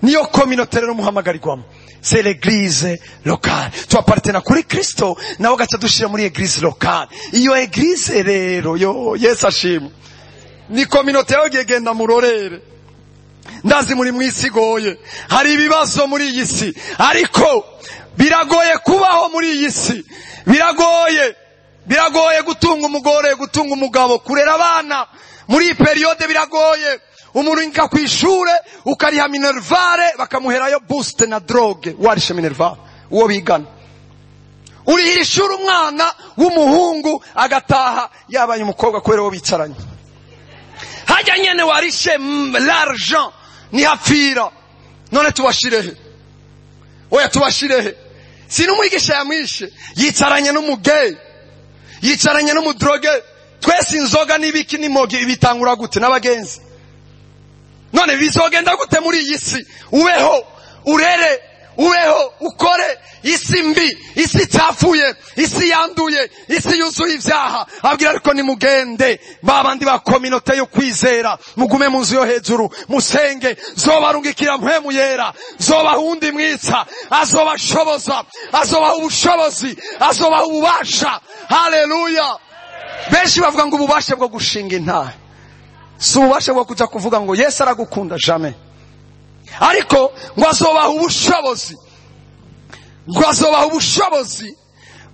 Niyo kominote rero muhamagarirwamo, c'est l'église locale. Tuappartena kuri Kristo, nawe gaca dushira muri église locale. Iyo église rero yo, Yesu ashimwe, ni kominote yawe. Genda murorere. Ndazi muri mwisi igoye, hari ibibazo muri iyi si, ariko biragoye kubaho muri iyi si, biragoye, biragoye gutunga umugore, gutunga umugabo, kurera abana muri iyi période biragoye. Umurungika ku ishure, ukariha minerval, bakamuherayo boost na drogue. Warishe minerval uwo bigana. Urihira ishuri umwana w'umuhungu agataha yabaye umukobwa kubera uwo bicaranye. Hajya nyene warishe l'argent nihapfira. None tubashirehe? Oya, tubashirehe? Si n'umwigisha yamwishe, yicaranye n'umugeyi, yicaranye n'umudroge. Twese inzoga n'ibiki n'imogi bitangura gute? N'abagenzi. None bizogenda gute muri iyi si? Ubeho, urere, ubeho, ukore. Isi mbi, isi icapfuye, isi yanduye, isi yuzuye ibyaha. Abwira ariko nimugende babandi ba communauté yo kwizera, mugume mu nzu yo hejuru, musenge. Zobarungikira Mpwemu Yera, zobaha uwundi mwitsa, azobashoboza, azobaha ubushobozi, azobaha ububasha. Haleluya! Benshi bavuga ngo ububasha bwo gushinga intahe si ububasha bwo kuja kuvuga ngo Yesu aragukunda, jamais. Ariko ngo azobaha ubushobozi, ngo azobaha ubushobozi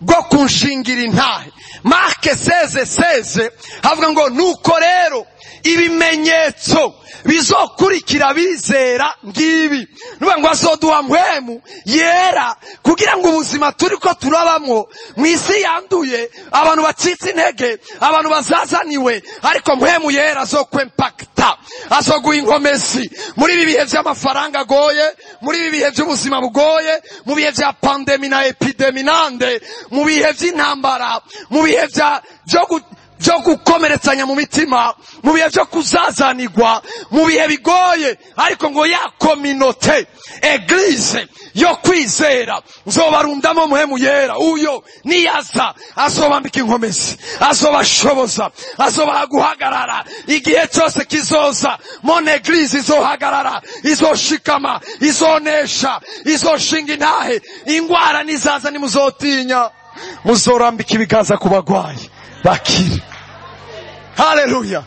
bwo kunshingira intahe. Marc 16:16 havuga ngo nuko rero ibimenyetso bizokurikira bizera ngibi. Nuvuga ngo azoduha Mpwemu Yera kugira ngo ubuzima turiko turabamwo mu isi yanduye, abantu bacitse intege, abantu bazazaniwe, ariko Mpwemu Yera azokwempakta, azoguha inkomezi muri ibi bihe vy'amafaranga agoye, muri ibi bihe vy'ubuzima bugoye, mu bihe vya pandémie na épidémie nande, mu bihe vy'intambara, mu bihe vya vyo gukomeretsanya mu mitima, mu bihe vyo kuzazanirwa, mu bihe bigoye. Ariko ngo ya communauté, église yo kwizera, nzobarundamo Mpwemu Yera. Uyo niyaza azobambika inkomezi, azobashoboza, azobaha guhagarara igihe cyose kizoza. Mon église izohagarara, izoshikama, izonesha, izoshinga intahe. Ingwara nizaza nimuzotinya, muzorambika ibiganza ku bagwayi bakire. Haleluya!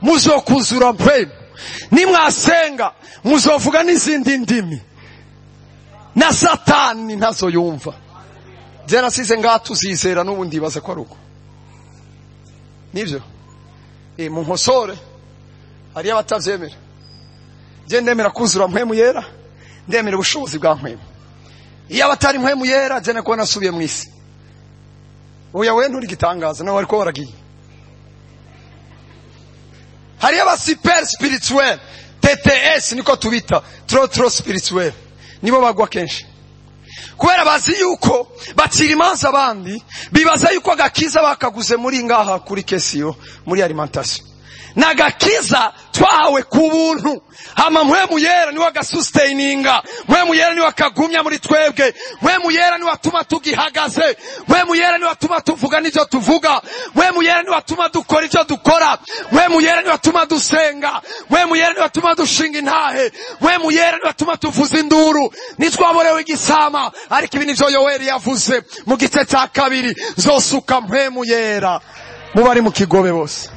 Muzokuzura Mpwemu, nimwasenga muzovuga n'izindi ndimi, na Satani ntazoyumva. Je nasize ngaha tuzizera, n'ubu ndibaza ko ari uko. Nivyo, mu nkosore, hariyo abatavyemera. Je ndemera kuzura Mpwemu Yera, ndemera ubushobozi bwa Mpwemu. Iyo abatari Mpwemu Yera, je nakuba nasubiye mu isi. Oya, we nturi gitangaza, nawe ariko waragiye. Hariyo aba super spirituel, TTS niko tubita, trop trop spirituel. Nibo bagwa kenshi kubera bazi yuko bacira imanza abandi, bibaza yuko agakiza bakaguze muri ngaha kuri caisse, muri alimentation. N'agakiza twahawe ku buntu. Hama Mpwemu Yera niwe agasustaininga, Mpwemu Yera niwe akagumya muri twebwe, Mpwemu Yera niwe atuma tugihagaze, Mpwemu Yera niwe atuma tuvuga n'ivyo tuvuga, Mpwemu Yera niwe atuma dukora ivyo dukora, Mpwemu Yera niwe atuma dusenga, Mpwemu Yera niwe atuma dushinga intahe, Mpwemu Yera niwe atuma tuvuza induru. Nitwaborewe igisama. Ariko ibi nivyo Yoweri yavuze mu gice cya kabiri: zosuka Mpwemu Yera mu bari mu kigobe bose,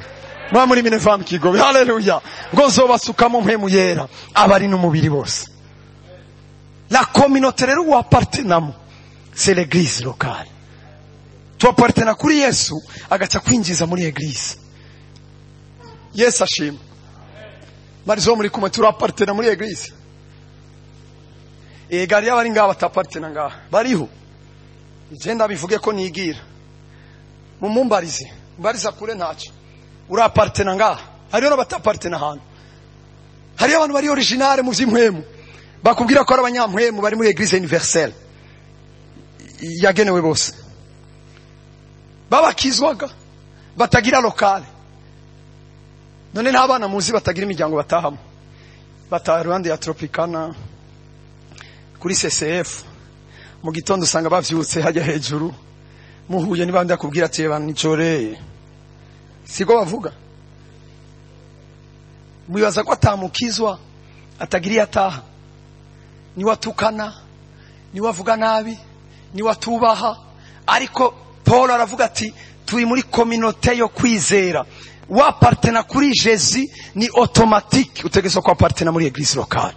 muba muri Minevam Kigobe. Haleluya! Ngo nzobasukamo Mpwemu Yera abari n'umubiri bose. La communauté rero wapartenamo, c'est l'église locale. Tuapartena kuri Yesu, agaca kwinjiza muri église. Yesu ashima. Marizo muri kumwe, turapartena muri église. Ega hariyo abari ngaha batapartena ngaha, bariho. Je ndabivuge ko nigira, mumumbarize, mbariza kure, ntacyo. Urapartena ngaha? Hariyo n'abatapartena ahantu. Hariyo abantu bari originale mu vy'impwemu, bakubwira ko ari abanyampwemu, bari muri église universelle yagenewe bose, babakizwaga batagira locale. None nta bana muzi batagira imiryango batahamo, bataha iruhande ya Tropicana kuri CCF? Mu gitondo usanga bavyutse hajya hejuru. Muhuye n'ibandi akubwira ati nicoreye, siko bavuga? Mwibaza ko atamukizwa atagira iyo ataha? Niwe atukana, niwe avuga nabi, niwe atubaha. Ariko Paul aravuga ati turi muri communauté yo kwizera. Wapartena kuri Jésus ni automatique utegerezwa kwapartena muri église locale.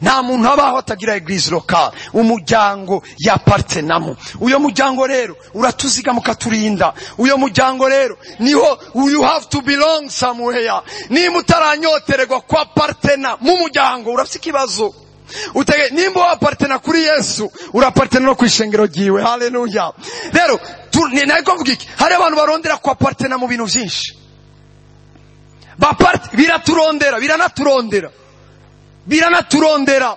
Nta muntu abaho atagira église locale, umuryango yapartenamo. Uyo muryango rero uratuzigama, ukaturinda. Uyo muryango rero niho you have to belong somewhere. Nimba utaranyotererwa kwapartena mu muryango, urafite ikibazo. Utege nimba wapartena kuri Yesu, urapartena no kwishengero ryiwe. Haleluya! Rero nariko mvuga iki? Hari abantu barondera kwapartena mu bintu byinshi. Bapart biraturondera, biranaturondera, biranaturondera.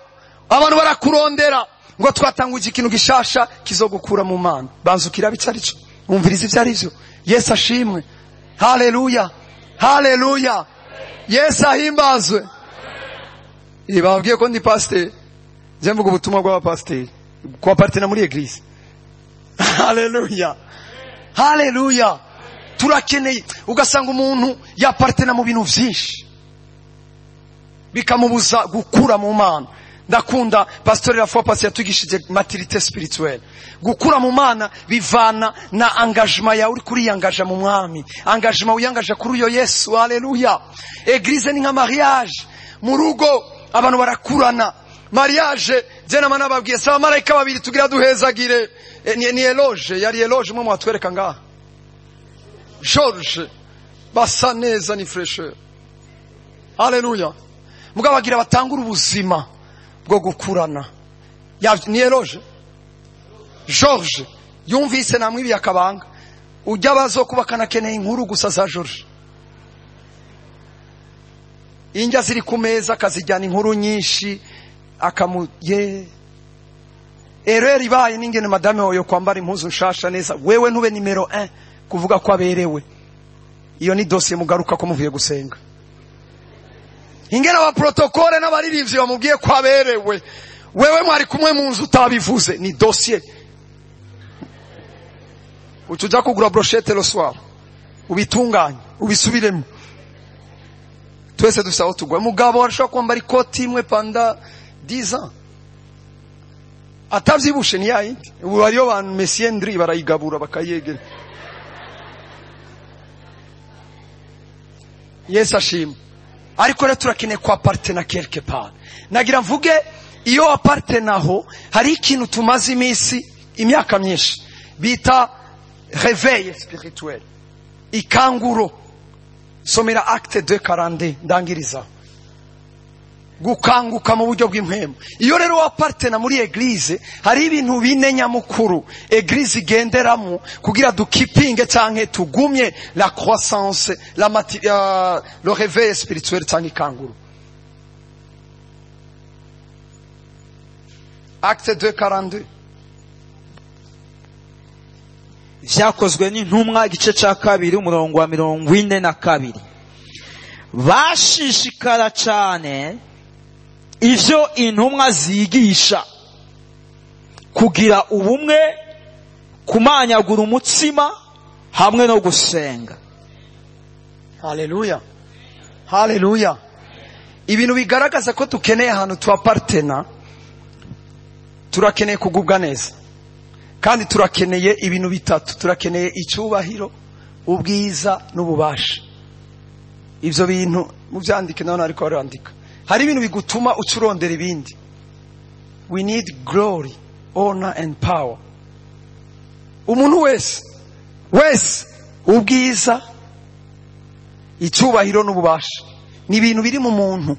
Abantu barakurondera ngo twatanguje ikintu gishasha kizogukura mu Mana. Banza ukirabe ico arico, wumviriza ivyo arivyo. Yesu ashimwe! Haleluya, haleluya! Yesu ahimbazwe! Bababwiye ko ndi pasiteri, nje mvuga ubutumwa bw'abapasiteri kubapartena muri église. Haleluya, haleluya! Turakeneye. Ugasanga umuntu yapartena mu bintu vyinshi, bikamubuza gukura mu Mana. Ndakunda pastori la fois passée yatwigishije maturité spirituelle. Gukura mu Mana bivana na engagement yawe uri kuriyangaja mu Mwami, engagement wiyangaja kuri uyo Yesu. Haleluya! Église ni nka mariage. Mu rugo abantu barakurana. Mariage je nama nababwiye, saba marayika babiri tugira duhezagire. Ni Eloge, yari Eloge umwe mwatwereka ngaha, George, basa neza, ni fraîcheur. Haleluya! Mugabo bagira batangura ubuzima bwo gukurana. Ni Eloge George yumvise namwibiye akabanga. Ujya bazokubakana akeneye inkuru gusa za George. Indya ziri ku meza akazijyana inkuru nyinshi, akamu ye erreur ibaye n'ingene madame wawe yo kwambara impuzu nshasha neza, wewe ntube numéro 1 kuvuga ko aberewe. Iyo ni dosiye mugaruka ko muvuye gusenga. Ingene aba protocole n'abaririmbyi bamubwiye ko aberewe, wewe mwari kumwe mu nzu utabivuze, ni dosiye. Uca kugura brochette le soir, ubitunganye, ubisubiremo. Twese dufise aho tugwa. Mugabo arashobora kwambara ikoti imwe pendant 10 ans atavyibushe, ni yayindi. Ubu hariyo ba Monsieur Ndri barayigabura bakayegera. Yesu ashima! Ariko rero turakeneye kwa appartena quelque part. Nagira mvuge, iyo apartenaho hari ikintu tumaze iminsi, imyaka myinshi, bita réveil spirituel, ikanguro. Somera Acte 2:42, ndangiriza. Gukanguka mu buryo bw'impwemu. Iyo rero wapartena muri église, hari ibintu bine nyamukuru église igenderamo kugira dukipinge canke tugumye la croissance, le réveil spirituel canke ikanguro. Acte 2:42. Vyakozwe n'Intumwa, igice ca 2, umurongo wa 42. Bashishikara cane ivyo intumwa zigisha, kugira ubumwe, kumanyagura umutsima hamwe no gusenga. Haleluya, haleluya! Ibintu bigaragaza ko dukeneye ahantu tuapartena: turakeneye kugubwa neza, kandi turakeneye ibintu bitatu. Turakeneye icyubahiro, ubwiza n'ububasha. Ibyo bintu mubyandike nawe, ariko barandika. Hari ibintu bigutuma uca urondera ibindi. We need glory, honor and power. Umuntu wese wese, ubwiza, icyubahiro n'ububasha ni ibintu biri mu muntu,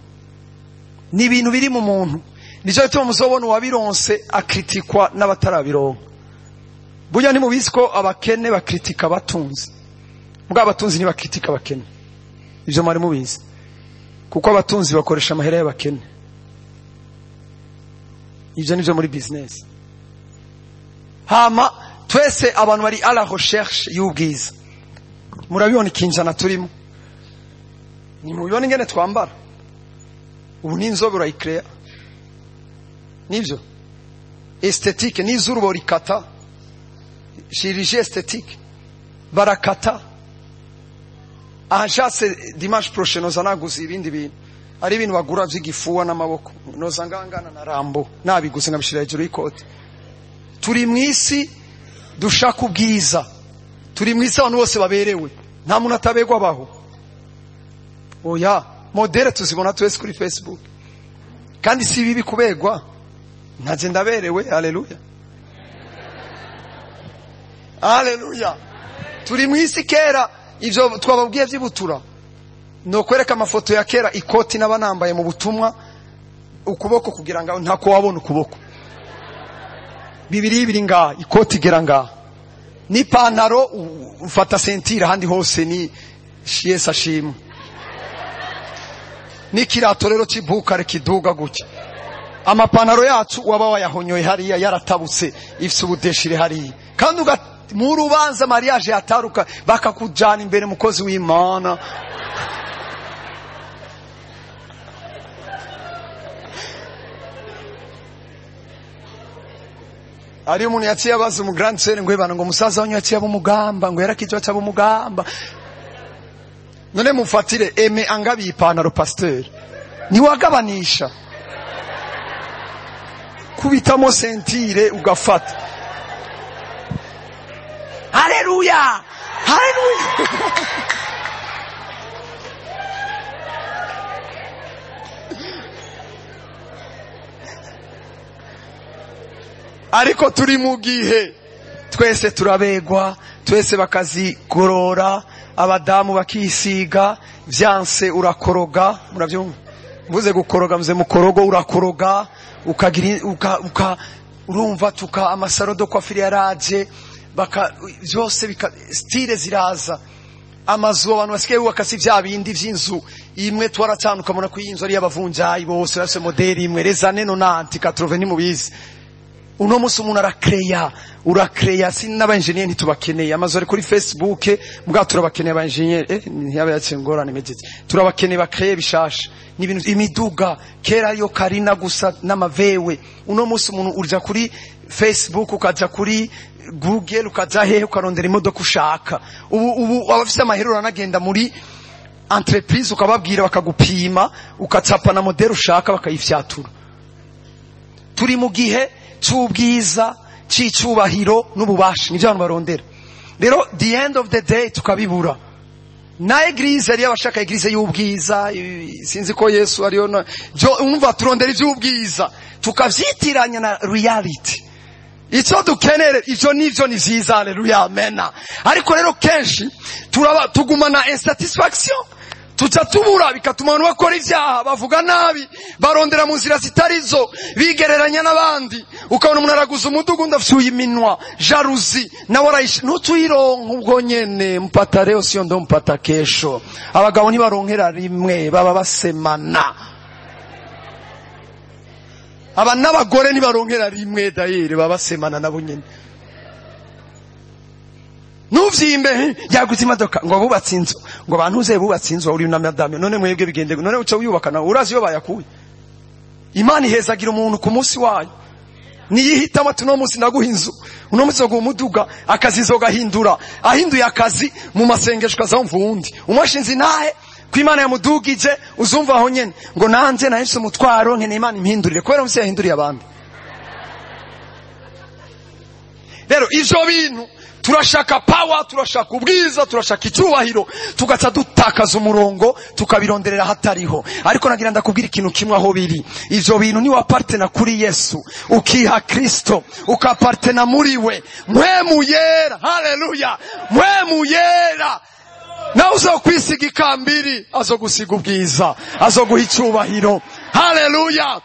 ni ibintu biri mu muntu. Nicyo gituma muzobona uwabironse akritikwa n'abatarabironka. Burya ntimubizi ko abakene bakritika abatunzi? Mbwa abatunzi ntibakritika abakene. Ibyo mwari mubizi? Kuko abatunzi bakoresha amahera y'abakene. Ibyo nibyo muri business. Hama twese abantu bari à la recherche y'ubwiza. Murabibona ikinjana turimo, nimubibona ingene twambara ubu, n'inzobe urayikereya, nibyo esthétique, n'izuru borikata, chirurgie esthétique barakata. Aha nshatse dimanche prochain noza naguze ibindi bintu. Ari ibintu bagura vy'igifuwa n'amaboko, noza ngangana na Rambo nabiguze, nkabishira hejuru y'ikote. Turi mw'isi dushaka ubwiza, turi mw'isi abantu bose baberewe. Nta muntu ataberwa abaho, oya. Modèle tuzibona twese kuri Facebook. Kandi si bibi kubegwa, ntaje ndaberewe. Haleluya, haleluya. Turi mu isi kera, ivyo twababwiye vy'ibutura, no kwereka amafoto ya kera, ikoti n'abanambaye mu butumwa, ukuboko kugira ngo ntako wabona ukuboko, bibiri biri ngaha, ikoti igera ngaha, n'ipantaro ufata sentire, ahandi hose ni Yesu ashimwe. N'ikirato rero c'ibukare kiduga gutya, amapantaro yacu waba wayahonyoye hariya yaratabutse, ifise ubudeshire hariya. Kandi mu rubanza mariage yataruka, bakakujana imbere, mukozi w'Imana. Ari umuntu yaciye abaza umu grand sœur ngo ebana, ngo musaza wanyu yaciye aba umugamba, ngo yarakijwe aca aba umugamba. None mufatire eme angabiye ipantaro, pasteur ntiwagabanisha kubitamo sentire ugafata. Haleluya, haleluya. Ariko turi mu gihe twese turabegwa, twese bakazigorora, abadamu bakisiga, vyanse urakoroga. Muravyumva mvuze gukoroga, mvuze mukorogo, urakoroga ukagira uka urumva tuka amasaro do coiffure yaraje, baka byose bika style ziraza. Amazu abantu basigaye bubaka si vya bindi vy'inzu imwe twaratanu, ukabona ko iyi nzu ari y'abavunjayi bose bafise modeli imwe, les années 90, 80, ntimubizi. Uno musi umuntu arakreya, urakreya, si n'abaengineer ntitubakeneye. Amazu ari kuri Facebook, mbwa turabakeneye abaengineer, ntiyabe yaciye ingorane mejeje, turabakeneye bakreye bishasha n'ibintu. Imiduga kera yo Karina gusa n'amavewe, uno musi umuntu urja kuri Facebook, ukaja kuri Google, ukaja hehe, ukarondera imodoka ushaka. Ubu abafise amahera uranagenda muri entreprise ukababwira bakagupima, ukacapa na model ushaka bakayifyatura. Turi mu gihe c'ubwiza, c'icubahiro n'ububasha, nivyo abantu barondera. Rero the end of the day tukabibura. Na eglise yari abashaka eglise y'ubwiza, sinzi ko Yesu ariyo umva turondera ivy'ubwiza tukavyitiranya na reality. Ico dukenere ivyo nivyo ni vyiza, haleluya, amena. Ariko rero kenshi turaba tugumana insatisfaction, tuca tubura, bikatuma abantu bakora ivyaha, bavuga nabi, barondera mu nzira zitarizo, bigereranya n'abandi. Ukabona umuntu araguza umudugu, ndafyuye iminwa, jalousie, nawe arayishe, ntutuyironka ubwo nyene, mpata leo sio ndo mpata kesho. Abagabo ntibaronkera rimwe, baba basemana. Aba n'abagore ntibaronkera rimwe dayere, baba basemana nabo nyene. Nuvyimbe yaguze imodoka, ngo bubatse inzu, ngo bantu uze bubatse inzu, uri na madame, none mwebwe bigende, none uca wiyubaka nawe urazi iyo bayakuye. Imana ihezagira umuntu ku munsi wayo, niyihitamo ati uno munsi ndaguha inzu, uno munsi ndaguha umuduga, akazi nzogahindura. Ahinduye akazi mu masengesho ukazamva uwundi umushinzi nahe ko Imana yamudugije, uzumva aho nyene ngo nanje nahise umutwaro nkeneye Imana impindurire, kubera munsi yahinduriye abandi. Rero ivyo bintu turashaka power, turashaka ubwiza, turashaka icyubahiro, tugaca dutakaza umurongo, tukabironderera hatariho. Ariko nagira ndakubwira ikintu kimwe aho biri. Ivyo bintu ni wapartena kuri Yesu, ukiha Kristo, ukapartena muri we, mpwemu yera, haleluya, mpwemu yera, nawe uzokwisiga ikambiri, azogusiga ubwiza, azoguha icyubahiro, haleluya.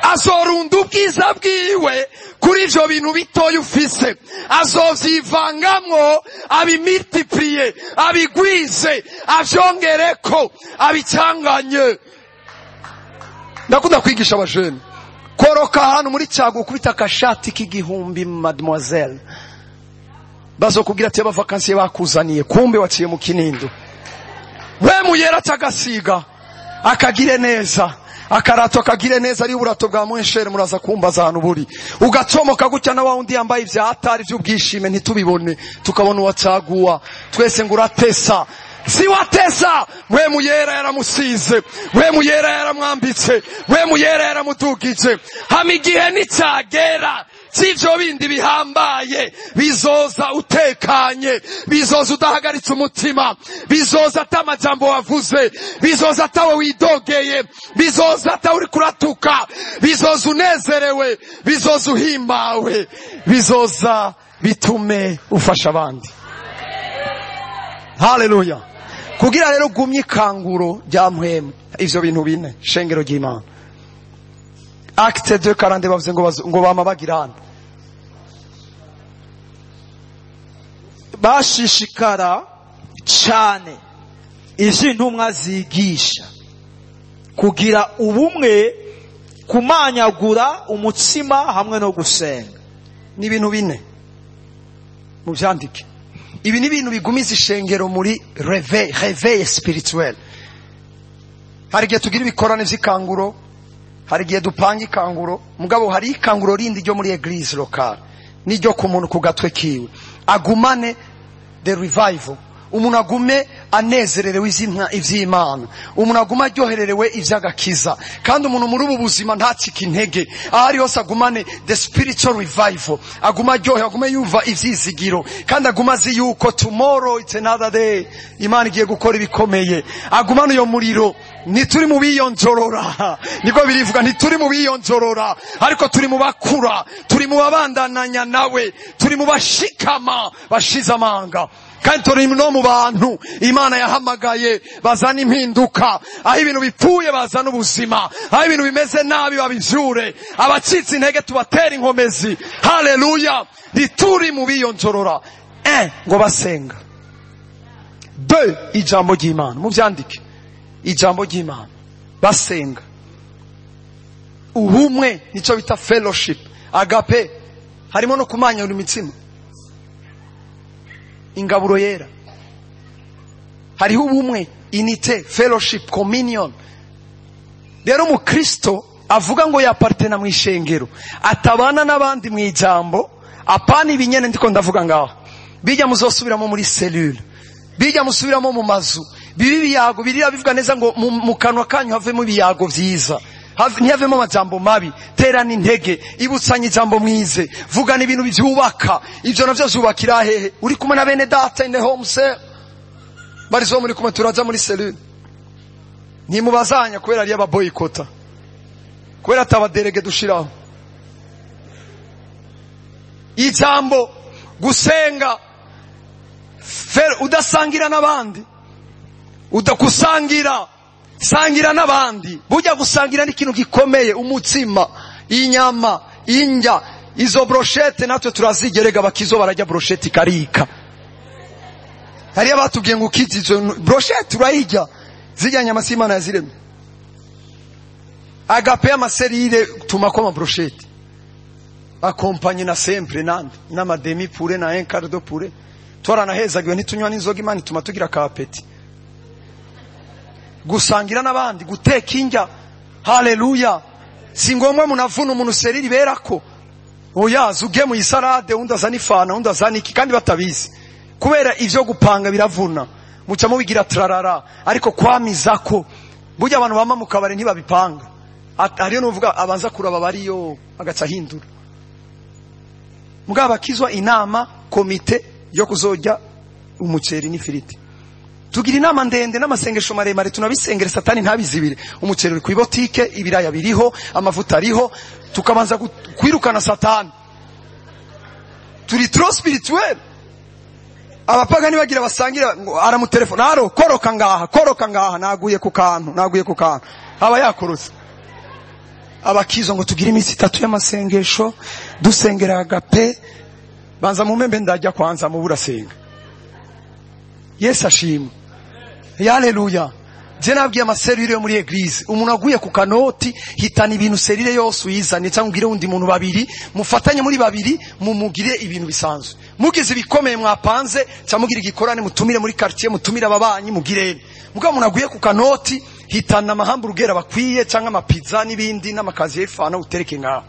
Azorunda ubwiza bwiwe kuri ivyo bintu bitoya ufise, azovyivangamwo, abimultipliye, abigwize, avyongereko, abicanganye. Ndakunda kwigisha abajene koroka ahantu muri cago, ukubita akashati k'igihumbi, mademoiselle, bazokubwira ati abavakansiye bakuzaniye, kumbe waciye mu Kinindo. We muyera atagasiga akagire neza, akarato akagire neza, ari uburato bwa mwenshere, muraza kumbaza ahantu buri, ugacomoka gutya na wa wundi yambaye ivya atari vy'ubwishime ntitubibone, tukabona uwacaguwa twese ngo uratesa. Si watesa, mpwemu yera yaramusize, mpwemu yera yaramwambitse, mpwemu yera yaramudugije. Hama igihe nicagera cy'ivyo bindi bihambaye. Bizoza utekanye, bizoza udahagaritse umutima, bizoza ata amajambo wavuze, bizoza atawe widogeye, bizoza atawe uri kuratuka, bizoza unezerewe, bizoza uhimbawe, bizoza bitume ufasha abandi. Haleluya. Kugira rero ugumye ikanguro rya mpwemu, ivyo bintu bine, shengero ry'Imana. Acte 2:40 bavuze ngo bama bagirana bashishikara cyane ivyo intumwa zigisha, kugira ubumwe, kumanyagura umutsima hamwe no gusenga. Ni ibintu bine muvyandike. Ibi ni ibintu bigumiza ishengero muri réveil spirituel. Hari igihe tugira ibikorane vy'ikanguro, hari igihe dupanga ikanguro, mugabo hari ikanguro rindi ryo muri église locale n'iryo ku muntu ku gatwe kiwe, agumane the revival. Umuntu agume anezererewe ivy'Imana, umuntu agume aryohererewe ivy'agakiza, kandi umuntu muri ubu buzima ntacike intege, aho ari hose agumane the spiritual revival, agume aryohewe, agume yumva ivyizigiro, kandi agume azi yuko tomorrow it's another day, Imana igiye gukora ibikomeye. Agumane uyo muriro. Ntituri mu biyonjorora, niko birivuga, ntituri mu biyonjorora, ariko turi mu bakura, turi mu babandananya nawe, turi mu bashikama bashize amanga, kandi turi no mu bantu Imana yahamagaye bazana impinduka. Aho ibintu bipfuye bazana ubuzima, aho ibintu bimeze nabi babivyure, abacitse intege tubatera inkomezi. Haleluya. Ntituri mu biyonjorora. Ngo basenga. 2, ijambo ry'Imana muvyandike, ijambo ry'Imana, basenga, ubumwe, nico bita fellowship, agape, harimo no kumanyura imitsima, ingaburo yera, hariho ubumwe, unité, fellowship, communion. Rero umukristo avuga ngo yapartena mu ishengero atabana n'abandi mu ijambo, apana ibinyene ndiko ndavuga ngaho, bijya muzosubiramo muri cellule, bijya musubiramo mu mazu, bibi biyago birira bivuga neza ngo mu kanwa kanyu havemo ibiyago vyiza, ntiyavemo amajambo mabi, terana intege, ibutsanye ijambo mwize, vugana ibintu byubaka. Ivyo navyo vyubakira hehe? Uri kumwe na bene data in the home cell, barizo muri kumwe, turaja muri cellule, ntimubazanya kubera ari ababoyikota, kubera atabaderege dushiraho. Ijambo, gusenga, udasangira n'abandi, udakusangira, sangira n'abandi. Burya gusangira ni ikintu gikomeye, umutsima, inyama, indya, izo brochette natwe turazigerega, bakizo barajya brochette ikarika. Hariya batubwiye ngo ukiti izo brochette urayirya, zirya nyama si Imana yaziremye. Agape y'amaserire tuma ko ama brochette akompanye na sempre nande n'amademi pure na un quart de pure. Twaranahezagiwe ntitunywa n'inzoga, Imana ituma tugira ka appétit. Gusangira n'abandi, guteka indya. Haleluya. Si ngombwa munavuna umuntu serire iberako, oya, uge mu isalade, undi azana ifana, undi azana iki, kandi batabizi. Kubera ivyo gupanga biravuna, muca mubigira trarara, ariko kwamizako. Burya abantu bama mu kabari ntibabipanga, hariyo nuvuga abanza kuraba bariyo agaca ahindura. Mugabo bakizwa inama komite yo kuzojya umuceri n'ifiriti, tugira inama ndende n'amasengesho maremare, tunabisengera satani ntabizibire. Umuceri uri ku ibotike, ibiraya biriho, amavuta ariho, tukabanza kwirukana satani. Turi trop spirituel. Abapagani bagira basangira, ngo aramutelefona, aro koroka ngaha, koroka ngaha, naguye ku kantu, naguye ku kantu, aba yakorotse. Abakizo ngo tugire iminsi 3 y'amasengesho dusengera agape, banza mu membe ndajya kwanza mu burasenga. Yesu ashimwe. Haleluya. Je nabwiye amaserire yo muri église, umuntu aguye ku kanoti, hitana ibintu serire yose uyizane, cyangwa ugire undi muntu babiri, mufatanye muri babiri, mumugire ibintu bisanzwe. Mugize ibikomeye mwapanze, cyangwa mugire igikorane, mutumire muri quartier, mutumire ababanyi, mugire. Mugabo umuntu aguye ku kanoti, hitana amahamburger bakwiye, cyangwa amapizza n'ibindi n'amakaziye y'ifana utereke ngaho.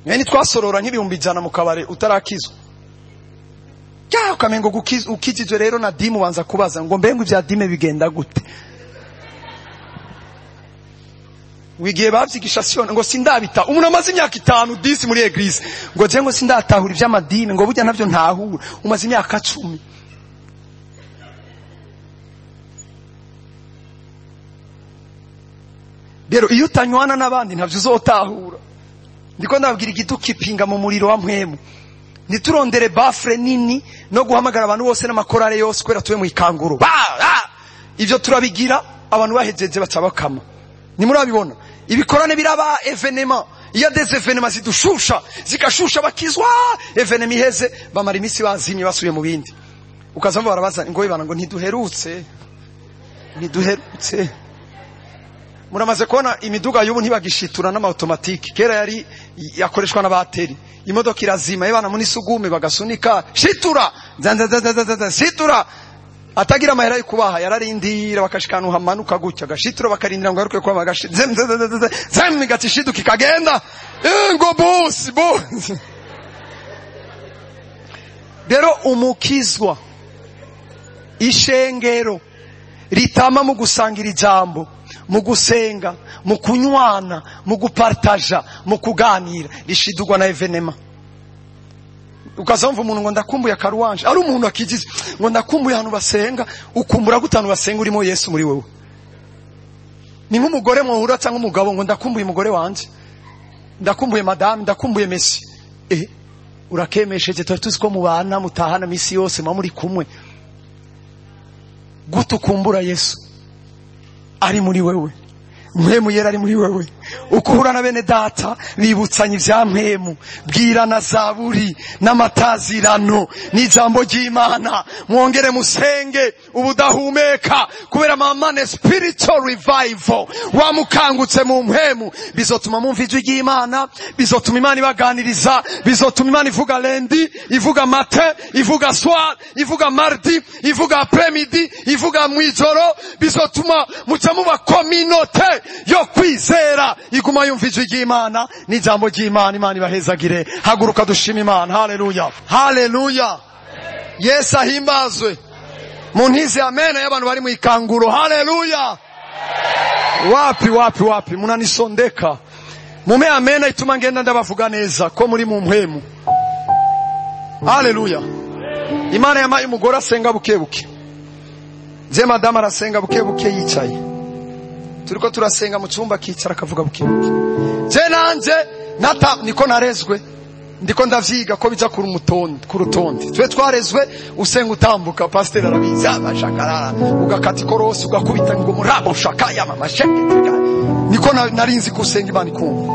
Mwene twasorora nk'ibihumbi 100 mu kabare utarakizwa. Ya ukamengo ukijijwe rero na dimu banza kubaza ngo mbengo ibya dime bigenda gute? Wigiye bavyigisha siyona ngo sindabita. Umuntu amaze imyaka 5 10 muri église ngo je ngo sindatahura ivy'amadini, ngo burya navyo ntahura. Umaze imyaka 10. Rero iyo utanywana n'abandi ntavyo uzotahura. Ndiko ndababwira igidukipinga mu muriro wa mpwemu. Niturondere bafre nini no guhamagara abantu bose n'amakorale yose kwera tuwe mu ikanguro. Ivyo turabigira abantu bahejeje baca bakama. Nimurabibona ibikorane biraba evenement. Iyo des evenements zidushusha zikashusha bakizwa, evenement iheze bamara imisi bazimye basubiye mu bindi. Ukazamva barabaza ngo ibana ngo ntiduherutse. Ntiduherutse. Muramaze kubona imiduga y'ubu ntibagishitura n'ama automatique. Kera yari yakoreshwa n'abateri. Imodoka irazima ibana muri sugume bagasunika shitura zanza shitura. Atagira amahera yo kubaha yararindira bakashikana hamanuka gutya gashitura bakarindira ngo aruke kwa zem zem gatishiduka kagenda ngo boss boss. Rero umukizwa ishengero ritama mu gusangira ijambo, mu gusenga, mu kunywana, mu gupartaja, mu kuganira, rishidugwa na evenema. Ukazamva umuntu ngo ndakumbuye akaruwanje, ari umuntu akigize ngo ndakumbuye ahantu basenga, ukumbura gutanu basenga urimo Yesu muri wewe. Ni nk'umugore muhura cyangwa umugabo ngo ndakumbuye umugore wanje, ndakumbuye madame, ndakumbuye Messi. Urakemesheje twari tuzi ko mubana mutahana misi yose muba muri kumwe. Gutukumbura Yesu ari muri wewe, mpwemu yera ari muri wewe. Ukuhura na bene data bibutsanye ivya mpwemu, bwirana zaburi n'amatazirano n'ijambo ry'Imana, mwongere musenge ubudahumeka kubera mamane spiritual revival. Wamukangutse mu mpwemu bizotuma mumva ijwi ry'Imana, bizotuma Imana ibaganiriza, bizotuma Imana ivuga lundi, ivuga matin, ivuga soir, ivuga mardi, ivuga après-midi, ivuga mwijoro. Bizotuma muca muba communauté yo kwizera iguma yumva ijwi ry'Imana n'ijambo ry'Imana. Imana ibahezagire. Haguruka dushima Imana. Haleluya, haleluya. Yesu ahimbazwe. Muntize amen y'abantu bari mu ikanguro. Haleluya. Wapi wapi wapi munanisondeka. Mume amen ituma ngenda ndabavuga neza ko muri mu mpwemu. Haleluya. Imana yamaye umugore asenga buke buke. Je madame arasenga buke buke yicaye. Turiko turasenga mu cyumba kicara akavuga buke buke. Je nanje nata niko narezwe, ndiko ndavyiga ko bija ku mutonde ku rutonde. Twe twarezwe usenga utambuka, pasteur arabizi abashakarara ugakata ikorosi ugakubita ngo murabo shaka ya mama sheke. Niko narinzi kusenga Imana ikumva.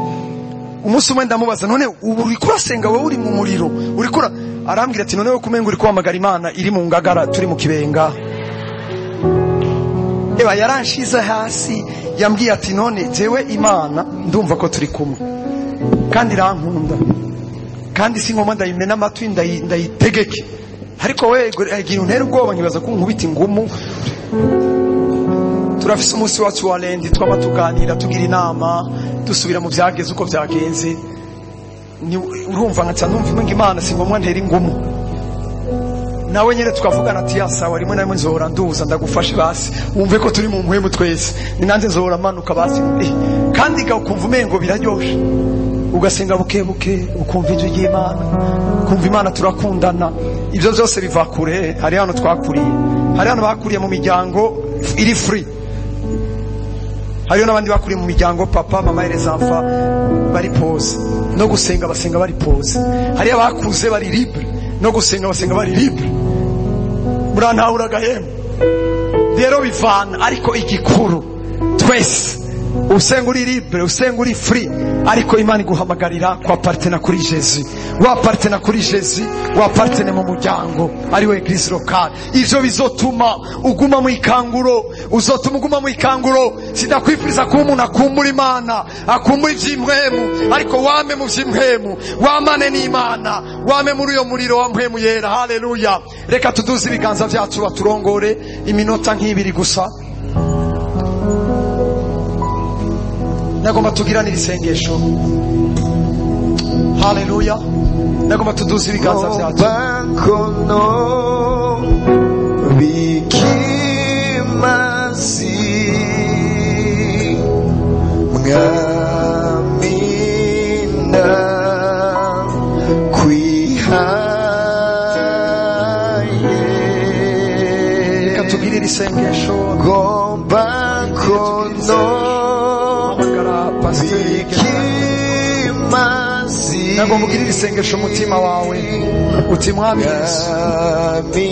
Umunsi umwe ndamubaza none ubu uriko urasenga wewe uri mu muriro uriko? Arambwira ati none we kumenga uri kwamagara Imana iri mu ngagara turi mu kibenga. Eba yaranshize hasi yambwiye ati none jewe Imana ndumva ko turi kumwe kandi irankunda kandi si ngoma ndayimena amatwi ndayitegeke, ariko we igira untera ubwoba nkibaza ko nkubita ingumu. Turafise umunsi wacu wa lendi twaba tuganira tugira inama dusubira mu byageze uko byagenze. Urumva nkaca numva imenga Imana si ngomwa ntera ingumu. Nawe nyene tukavugana ati ya sawa rimwe na rimwe nzohora nduza ndagufashe basi wumve ko turi mu mpwemu twese, ni nanje nzohora manuka basi. Kandi ukumva umengo biraryoshe, ugasenga buke buke ukumva ijwi ry'Imana, ukumva Imana turakundana. Ibyo byose biva kure. Hari hano twakuriye, hari hano bakuriye mu miryango iri free, hariyo n'abandi bakuriye mu miryango papa mama et les enfants bari pose no gusenga basenga bari pose. Hari abakuze bari libre no gusenga basenga bari libre. Murantahura gahemu. Rero bivana, ariko igikuru twese usenga uri libre, usenga uri free, ariko Imana iguhamagarira kwa partena kuri Yesu, wa partena kuri Yesu, wa partene mu muryango ari we église locale. Ivyo bizotuma uguma mu ikanguro, uzotuma uguma mu ikanguro. Sindakwifuriza kuba umuntu akumbura Imana, akumbura ivy'imwemu, ariko wame mu vy'imwemu, wamane n'Imana, wame muri uyo muriro wa mpwemu yera. Haleluya. Reka tuduze ibiganza vyacu baturongore iminota nk'ibiri gusa. Nagomba tugiranire isengesho. Haleluya. Nagomba tuduze ibiganza vyacu. Bakono bikimasi Mwami ndakwihaye Reka tugirire isengesho. Ngomba kono Hamagara pasiteri. Bikimazi Nagomba ugirire isengesho umutima wawe, uti: "Mwami Yesu, Mwami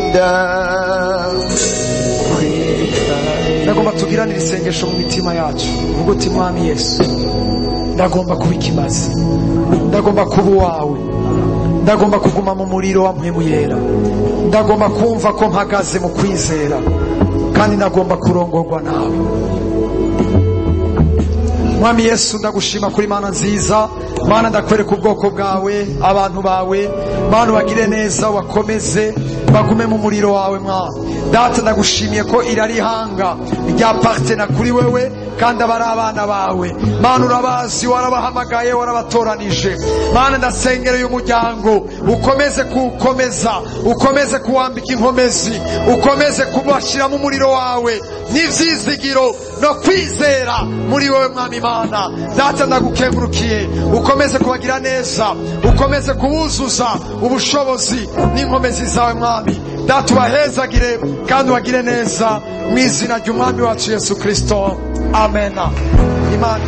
ndakwihaye." Ndagomba tugiranire isengesho mu mitima yacu. Uvuga uti: "Mwami Yesu, ndagomba kuba ikimazi, ndagomba kuba uwawe, ndagomba kuguma mu muriro wa Mpwemu Yera, ndagomba kumva ko mpagaze mu kwizera, kandi ndagomba kurongorwa nawe." Mwami Yesu, ndagushima kuri Mana nziza. Mana, ndakwereka ubwoko bwawe, abantu bawe. Mana, ubagire neza, wakomeze bagume mu muriro wawe. Mwana Data, ndagushimiye ko iri ihanga rya partena kuri wewe, kandi aba ari abana bawe. Mana, urabazi, warabahamagaye, warabatoranije. Mana, ndasengera uyu muryango, ukomeze kuwukomeza, ukomeze kuwambika inkomezi, ukomeze kubashyiramo umuriro wawe n'ibyizigiro no kwizera muri wowe. Mwami Imana Data, ndagukengurukiye. Ukomeze kubagira neza, ukomeze kubuzuza ubushobozi n'inkomezi zawe. Mwami Data, ubahezagire kandi ubagire neza, mu izina ry'Umwami wacu Yesu Kirisito, amen. Imana.